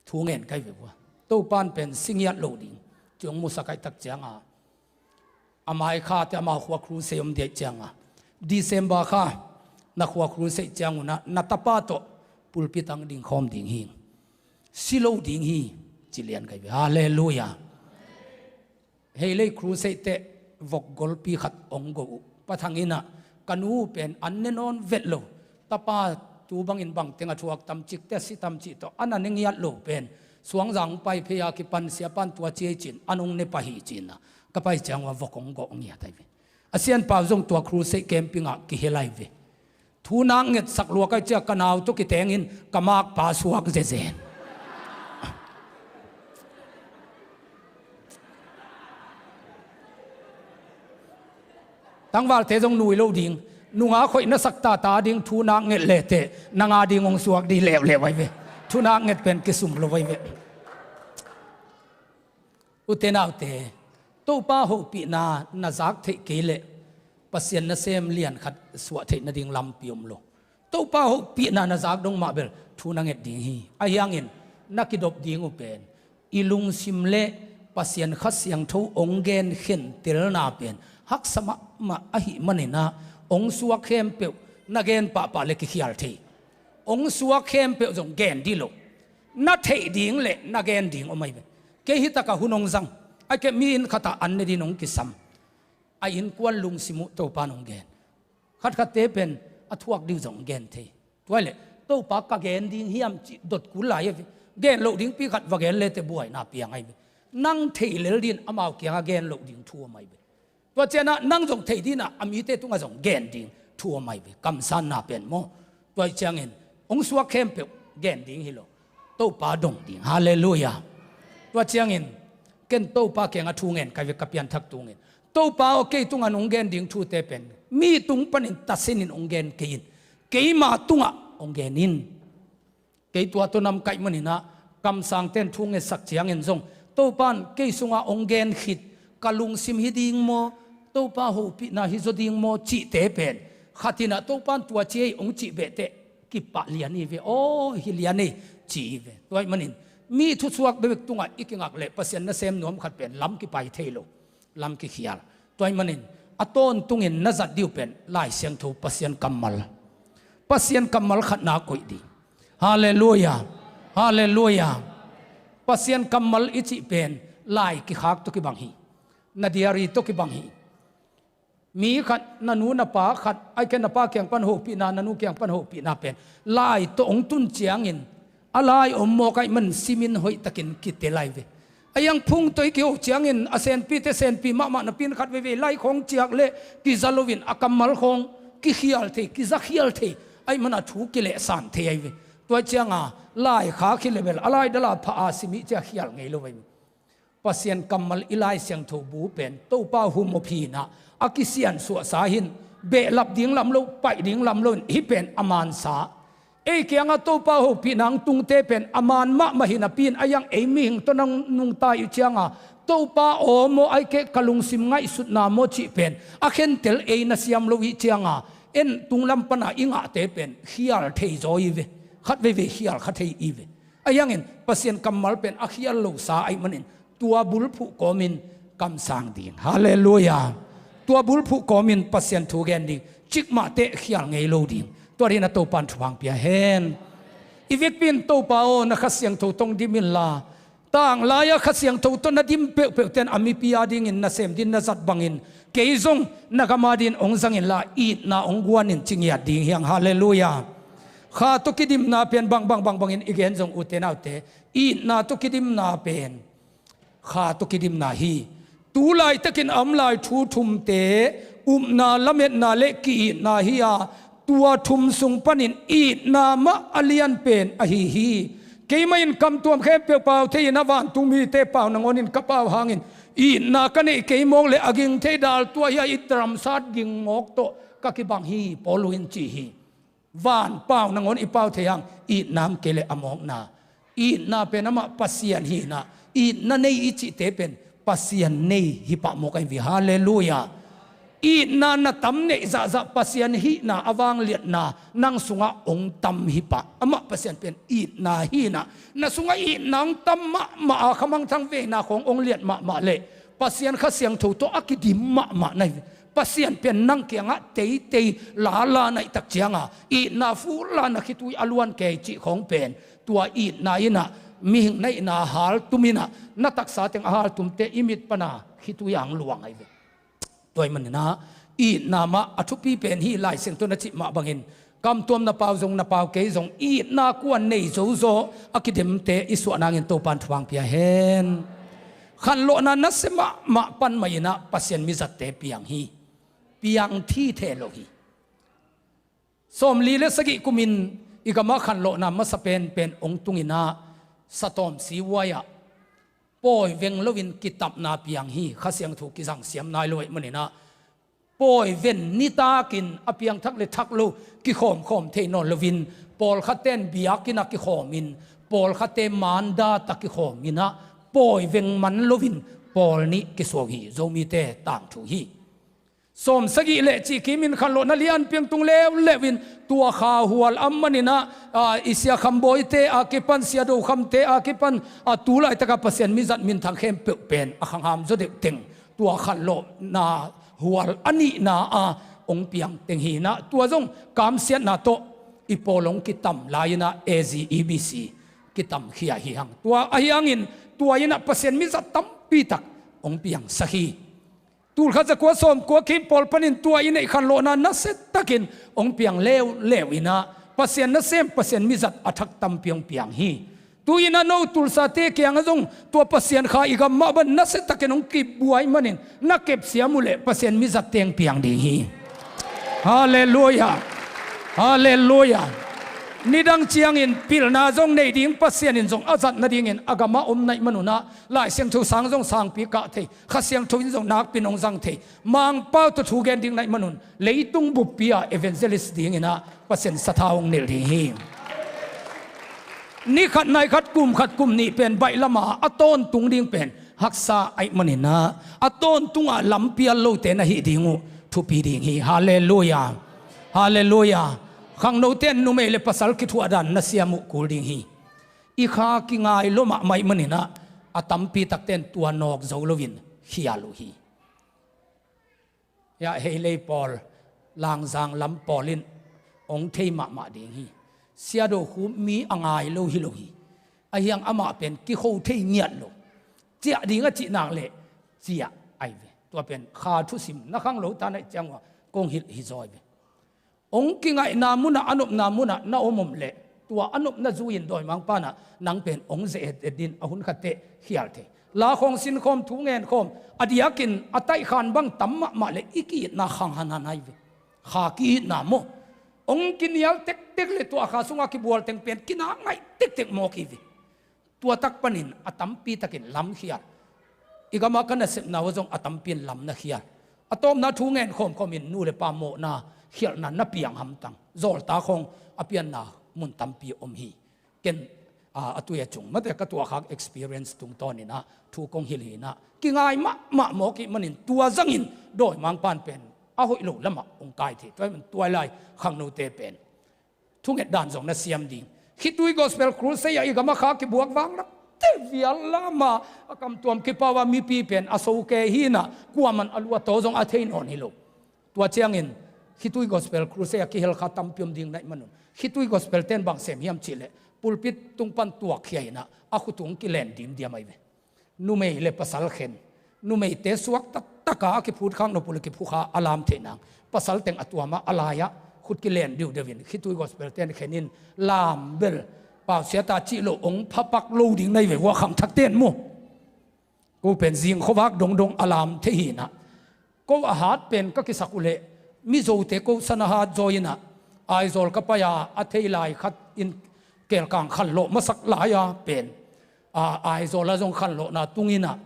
Thu ngen kai ve vua. Topan pen singiat lo ding ci hong musak ahih tak cianga a mai kha teh amau khua crusade om diaih cianga December kha na khua crusade ciangunah na tapa tawh pulpit ang ding khawm ding hi. Si lo ding hi ci lian kai ve. Halleluia. Hei lei crusade teh vok golpi khat ong go uh. Pa Thang inah ka nu pen an ne nawn vet lo. Tapa tu bangin bangteng a thuak tamcik te a si tamcik tawh a na ne ngiat lo pen Suangzang pai phei a kipan siapan tua ciai cin an ong ne pah hi cinah ka pai ciang ua vok ong gawh ngiat ahi ve. A Sianpau zong tua crusade camping ah kihel ahi ve. Thu nak ngetsak luak ahi cia ka nau tawh kitengin ka makpa suak zezen. Tangvalte zong nui lo ding. Nungak hoih na sak tata ding thu nak nget leteh nang a ding hong suak dih leuleu ahi ve. Thu nak nget pen kisum lo ahi ve. Ute naute, Topa hopihna na zak theih kei leh Pasian nasem lian khat suah theih nading lampi om lo. Topa hopihna na zak dong mah bel thu na nget ding hi. Ahi hangin na kidop ding uh pen i lungsim le Pasian Kha Siangtho hong gen khentelna pen haksa mahmah ahih maninah hong suak khempeuh na gen pahpah le kikhial thei. Hong suak khempeuh zong gen dih lo. Na theih ding le na gen ding om ahi ve. Kei hitakah hun hong zang, a kei mi inn khatah an ne din hong kisam. A innkuan lungsim uh Topa in hong gen. Khatkhatte pen a thuak dih uh zong gen thei. Tua hi leh Topa ka gen ding hiam cih dot kul lai ahi ve. Gen loh dingpi khat va gen leteh buaina piang ahi ve. Nang thei lel din amau kiangah gen loh ding thu om ahi ve. Tua cianah nang zong thei dinah a mite tungah zong gen ding thu om ahi ve. Kamsanna pen maw? Tua hi ciangin hong suak khempeuh gen ding hi lo. Topa dong ding. Halleluiah. Tua ciangin ken Topa kiangah thu ngen ka hi ve, ka pianthak tungin. Topa aw, kei tungah nong gen ding thute pen mi tung panin tasinin hong gen kei in. Keima tungah hong gen in. Kei tua tawh nam ka hih maninah kamsangte'n thu ngetsak ciangin zong Topa in kei sungah hong gen khit, ka lungsim hi ding maw, Topa hopihna hi zaw ding maw cihte pen khat inah Topa in tua ci ei hong cih behteh kipah lian hi ve. Aw, hi lian ei ci hi ve. Tua hih manin mi thusuak bekbek tungah i kingak leh Pasian nasem nuam khat pen lam kipai thei lo, lam kikhial. Tua hih manin a tawntungin na zat dih uh pen Lai Siangtho, Pasian kammal. Pasian kammal khatna koih ding. Halleluiah. Halleluiah. Pasian kammal i cih pen lai kikhak tawh kibang hi. Na diary tawh kibang hi. Mi khat, na nu na pa khat, ahih kei leh na pa kiang pan hopihna, na nu kiang pan hopihna pen lai tawh hong tun ciangin a lai om mawk ahih man simin hoihtakin kitel ahi ve. A iang phung tawh i kiho ciangin a senpite senpi mahmah napi-in khat veivei lai khawng ciak leh kiza loin a kammal khawng kikhial thei, kizakhial thei, ahih mana thu kilehsan thei ahi ve. Tua cianga lai khak hi leh bel a lai dala pha a sim hi cia khial ngei lo ahi ve. Pasian kammal i Lai Siangtho bu pen Topa humop hinah a kisiansuahsa hin behlap ding lam lo, paih ding lam loin hih pen a mansa. Ei kiangah Topa hopihna hong tungte pen a man mahmah hi napi-in a iang ei mihing tawh nang nungta i uh cianga Topa aw maw, ahih kei leh ka lungsim ngaihsutna maw cih pen a khentel ei na siam lo i cianga en tunglam pana i ngahte pen khial thei zaw i ve. Khat veivei khial kha thei i ve. A iangin Pasian kammal pen a khial losa ahih manin tua bulphuh kawmin kamsang ding. Halleluiah. Tua bulphuh kawmin Pasian thu gen ding. Cikmah teh khial ngei lo ding. Tua dinah Topa in thupha hong pia hen. I vekpi-in Topa aw, na Kha Siangtho tawh hong dim inla, tanglai-a Kha Siangtho tawh na dim peuhpeuhte in a mipi a dingin nasem din na zat bangin kei zong na gam a din hong zang inla, itna hong guan in ci ngiat ding hi hang. Halleluiah. Kha tawh kidimna pen bangbang bangbangin i gen zong, ute naute, itna tawh kidimna pen Kha tawh kidimna hi. Tu laitakin a om lai thu thumte, upna, lametna le ki-itna hi a, tua thum sung panin itna mah a lianpen ahi hi. Keimah in kamtuam khempeuh pau thei-in a vantung mite pau nangawnin ka pau hangin itna ka neih kei mawk le a ging thei dal tua hi a, i dramsat ging mawk tawh ka kibang hi, Paul in ci hi. Van pau nangawn i pau thei hang, itna om kei leh a mawkna. Itna pen amah Pasian hihna, itna nei i cihte pen Pasian nei hi pah mawk ahi ve. Halleluiah. Itna na tam neih zahzah Pasian hihna a vangliatna nang sungah hong tam hi pah. Amah Pasian pen itna hihna, na sungah itna hong tam mahmah a, khamangthang veina khawng hong liat mahmah leh Pasian Kha Siangtho tawh a kidim mahmah na hi ve. Pasian pen nang kiangah teitei lala na hih tak cianga itna fulla na khitui a luan kei cih khawng pen tua itna innah mihing na hihna haltum innah na taksa teng a haltumte i mit pana khitui ang luang ahi ve. Tua hih maninah itna mah a thupi pen hi. Lai Siangtho na cih mah bangin kamtuam na pau zong na pau kei zong itna kuan nei zozaw a kidemte i suah nangin Topan thupha hong pia hen. Khanlawhna nasia mahmah pan mah innah Pasian mizatte piang hi. Piang thitheh lo hi. Sawmli le sagih kumin i gamah khanlawhna masa penpen hong tunginah satawm sihuai-ah pawi veng loin kitapna piang hi. Kha Siangtho kizang siam nai lo ahih maninah pawi ven nitakin a piangthak le thak lo kikhawmkhawm thei nawn loin, pawlkhatte in biakinn ah kikhawmin, pawlkhatte mandat ah kikhawmin ah, pawi veng man loin pawl nih kisuah uh hi. Zomite tangthu hi. Sawm sagih le cih kimin khanlawhna lianpi hong tung leuleu in, tua kha hual a manin ah, a, i Sia Kham Bawite a kipan, Sia Do Khamte a kipan, a, tu laitaka Pasian mizat minthang khempeuh pen a khangham zaw deuh teng, tua khanlawhna hual a nihna a hong piang teng hi in ah, tua zong kamsiatna tawh i pawl hong kitam lai in ah, A Z E B C kitamkhia hi hang. Tua ahi hangin, tua in ah Pasian mizat tampi tak hong piangsak hi. Tulkhat zakua sawmkua kim pawl panin tua i neih khanlawhna nasiatakin hong piang leuleu in ah, Pasian nasem, Pasian mizat a thak tampi hong piang hi. Tu-in ah no Tulsate kiangah zong tua Pasian kha i gam mah bang nasiatakin hong kibuai manin, na kepsiam uh leh Pasian mizatte hong piang ding hi. Halleluia. Halleluia. Nidang ciangin pilna zong nei ding, Pasian in zong a zat nadingin a gamah om na hih man un ah, Lai Siangtho sang zong sangpi kah thei, Kha Siangtho in zong nakpi-in hong zang thei, Mangpau tawh thu gen ding na hih man un, leitung buppi ah evangelist dingin ah Pasian sathau hong nilh ding hi. Ni khat nai khat, kum khat kum nih pen baih lam a a tawntung ding pen haksa ahih manin ah, a tawntung a lampial lote na hih ding uh thupi ding hi. Halleluia. Halleluia. Khangnote in numei le pasal kithuahdan na siam uh kul ding hi. I kha kingai lua mahmah ahih manin ah, a tampi takte in tua nawk zo loin khial uh hi. Hiah Heilei pawl, Langzang lam pawl in hong thei mahmah ding hi. Sia Do Khup mi a ngai lo hi lo hi. Ahi hang amah pen kikho thei ngiat lo. Ciah ding a cih nak leh ciah ahi ve. Tua pen kha thusim na khang lo ta na hih ciang uh a kong hilh hi zaw hi ve. Hong kingaihna munah, a nopna munah na om om leh, tua a nopna zui-in dawimangpa in ah nang pen hong ze-et et ding, a hun khat teh khial thei. La khawng sin khawm, thu ngen khawm, a diakin a taihkhan bang tam mahmah leh i ki-itna khang hanhan ahi ve. Kha ki-itna maw. Hong kinial tektek leh tua kha sungah kibual teng pen kinak ngaih tektek mawk hi ve. Tua tak panin a tampi takin lam khial. I gamah ka nasepna uh ah zong a tampi in lam na khial. A tawpna thu ngen khawmkhawmin nu le pa mawhna khialhna na piang hamtang. Zawlta khawng a pianna mun tampi om hi. Ken, a, a tui a cung mate ka tuahkhak experience tungtawnin ah thu kong hilh hi in ah, kingai mahmah mawk ahih manin tua zangin dawimangpa in pen a hoih lo lamah hong kai thei. Tua ahih manin tua lai khangnote pen thunget dan zong na siam ding. Khitui Gospel Crusade ah i gamah kha kibuak vang lakte vial lam a, a kamtuam kipau a mipi pen a soke hi in ah, kuaman a lu a taw zong a thei nawn hi lo. Tua ciangin Khitui Gospel Crusade ah kihel kha tampi om ding na hih man un, Khitui Gospel-te in bang sem hiam cih leh, pulpit tung pan tuakkhia in ah, a khut tung kilen dimdiam ahi ve. Numei le pasal khen, numeite suak taktaka a kiphut khak nop uh leh kiphukha a lam theih nang, pasal teng a tuam ah a lai-ah khut kilen diudeuh in, Khitui Gospel-te in khen in, lam bel pausiat a cih loh hong phapak lo ding na hi ve, hua khangthakte in maw. Ko pen zing khuavak dongdong a lam thei hi in ah, ko a hat pen ka kisak uh leh, Mizote ko san a hat zaw in ah, Aizawl ka pai a, a thei lai khat in Kelkang khanlawh masak lai-a pen, a, Aizawl ah zong khanlawhna tung in ah,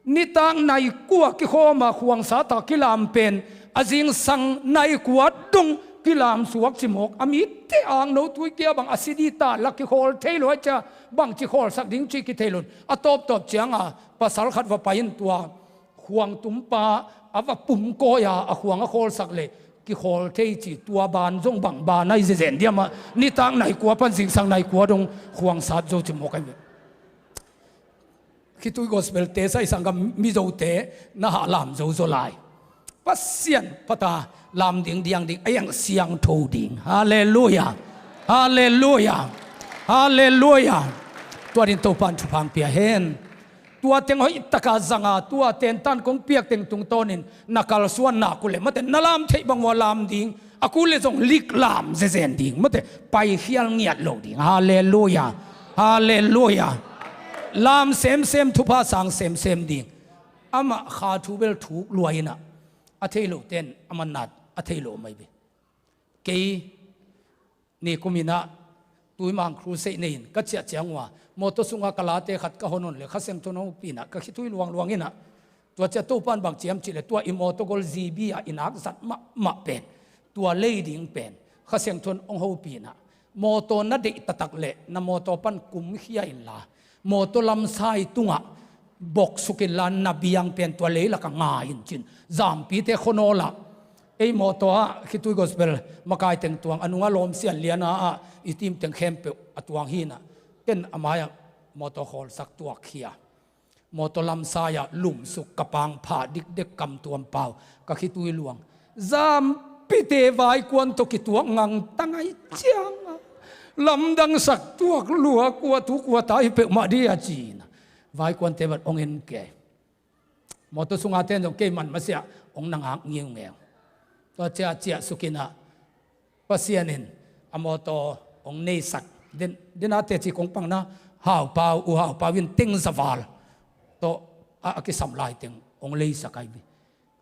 nitak nai kua kikhawm a khuangsat a kilam pen, a zingsang nai kua dong kilam suak cimawk, a mite angno tui kia bang a sidi ta la kikhawl thei lo a cia, bangci khawlsak ding cih kithei lo in, a tawptawp ciang a pasal khat va pai in tua khuangtumpa a va pumkawi a, a khuang a khawlsak leh kikhawl thei ci, tua ban zong bang ban ahi zezen diam ah, nitak nai kua pan zingsang nai kua dong khuangsat zo cimawk ahi ve. Khitui Gospel-te saisang ka Mizote na hah lam zo zaw lai. Pasian phat a lam ding, diang ding, a hiang siangtho ding. Halleluia. Halleluia. Halleluia. Tua dingin Topa'n thupha hong pia hen. Tua teng hoih taka zang a, tua tentan kong piak teng tungtawnin na kalsuan nak uh leh, mate, na lam theih bang uh a lam ding, a kul leh zong lik lam zezen ding, mate, paikhial ngiat lo ding. Halleluia. Halleluia. Lam semsem, thupha sang semsem ding. Amah kha thu bel thuk lua in ah, a thei lote in a man nat a thei lo mai ve. Kei nikum in ah Tuimang Crusade nei in ka ciah ciang uh a, mawtaw sungah ka late khat ka hon hon leh Kha Siangtho hong pi in ah, ka khitui luangluang in ah, Tua ciah Topan bang ci hiam cih leh tua i mawtaw gol G B ah i nak zat mahmah pen, tua lei ding pen Kha Siangtho in hong hopih in ah, mawtaw na deih taktak leh na mawtaw pan kumkhia inla, mawtaw lamsai tungah boksuk inla, na biang pen tua leilakah nga in ci-in zampite khuanawl ah, ei mawtaw ah khitui gospel makai teng tuang, a nungah lawmsian lian ah i team teng khempeuh a tuang hi in ah, ken a mai-ah mawtaw khawlsak tuak hi a, mawtaw lamsai-ah lumsuk, ka pang phah dikdek, kamtuam pau, ka khitui luang. Zampite vaikuan tawh kituak ngangtang ahih ciangah, lamdangsak tuak lua, kua tu kua ta hi peuhmah ding a ci-in ah, vaikuante bang hong en kei. Mawtaw sunga ten zong kei man masiah hong na ngak ngiungeu. Tua ciah ciahsuk in ah, Pasian in a mawtaw hong neisak. Den, den a teci kong pangna, Haupau, U Haupau in teng zaval tawh a, a kisam lai teng hong leisak ahi ve.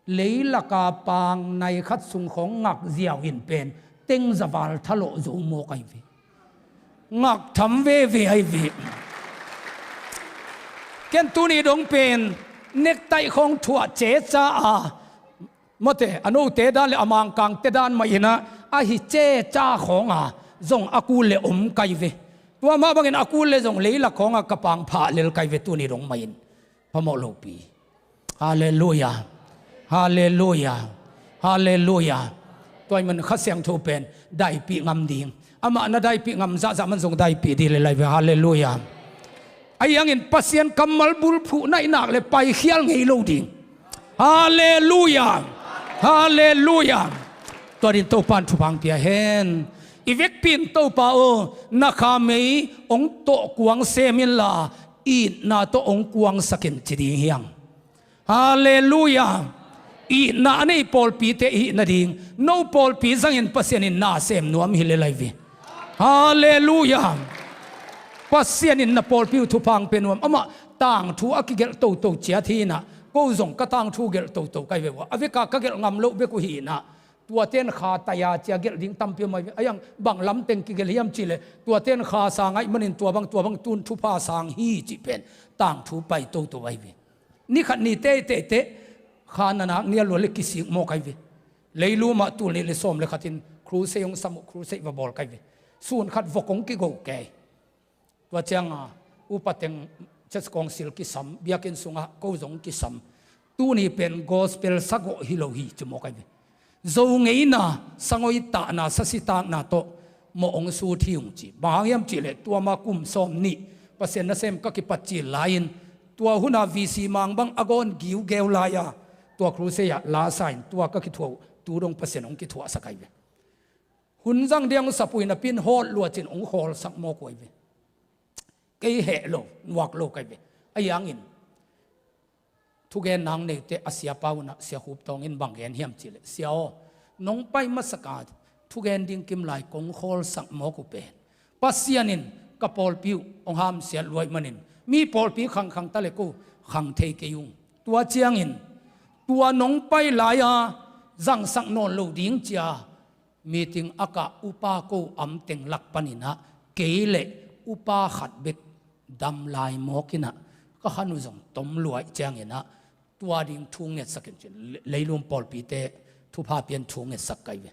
Leilaka pang nai khat sung khawng ngak ziau in pen teng zaval thalawh zo mawk ahi ve. Ngak tham veve ahi ve. Ken tuni dong pen nektaih khawng thuah ceca a, mawte, a note dan le a mangkangte dan mah in ah, a hi ceca khawng a zong a kul le om kai ve. Tua mah bangin a kul le zong leilak khawng a ka pang phah lel kai ve tuni dong mah in. Phamawh lopi. Halleluia. Halleluia. Halleluia. Tua ahih man Kha Siangtho pen daipih ngam ding. Amah na daipih ngam zahzah man zong daipih ding le lai ve. Halleluia. Ahi hangin Pasian kammal bulphuh na hih nak leh paikhial ngei lo ding. Halleluia. Halleluia. Tua dingin Topan thupha hong pia hen. I vekpi in Topa aw, na khamei hong tawh kuang sem inla, itna tawh hong kuangsak in ci ding hi hang. Halleluia. Itna a nei pawlpite i hih nading, no pawlpi zangin Pasian in na sem nuam hi le lai ve. Halleluia. Pasian in na pawlpi uh thupha hong pia nuam. Amah tangthu a kigelh toto ciat hi in ah, ko zong ka tangthu gelh toto kai ve ua, a veka ka gelh ngam loh bek uh hi in ah, tuate in kha tai a cia gelh ding tampi om ahi ve. Ahi hang bang lam teng kigelh hiam cih leh, tuate in kha sang ahih manin tua bang, tua bang tun thupha sang hi cih pen tangthu pai toto ahi ve. Ni khat ni teitei teh kha na nak ni a lua le kisik mawk ahi ve. Leilum ah tul nih le sawm le khat in crusade hong sam uh, crusade va bawl kai ve. Sun khat vok hong kigo kei. Tua ciangah upa teng church council kisam, biakinn sungah ko zong kisam. Tuni pen gospel sagawh hi lo hi ci mawk ahi ve. Zo ngeina, sangoi tahna, sasi takna tawh mawh hong sut hi ung ci. Bang hang hiam cih leh tua ma kum sawm nih Pasian nasem ka kipat cil lai-in, tua hunah V C mang bang a gawn giugeu lai-a, tua crusade ah la sa in tua ka kithuah uh tu dong Pasian hong kithuahsak ahi ve. Hun zang ding hong sap uh hi napi-in hawt luat cin hong khawlsak mawk uh ahi ve. Kei heh lo, nuak lo ka hi ve. Ahi hangin thugen nang neite a siapa un ah Sia Khup Tawng in bang gen hiam cih leh, Sia aw, nong pai masak a thugen ding kim lai kong khawlsak mawk uh pen Pasian in ka pawlpi uh hong hamsiat lua ahih manin mi pawlpi khangkhang ta le ko khang thei kei ung. Tua ciangin tua nong pai lai-a zangsak nawn lo ding cia meeting a kah upa ko am teng lak panin ah kei le upa khat bek dam lai mawk in ah ka khan uh zong tom lua ahih ciangin ah tua ding thu ngetsak in ci-in leilung pawlpite thupha pia-in thu ngetsak ka hi ve.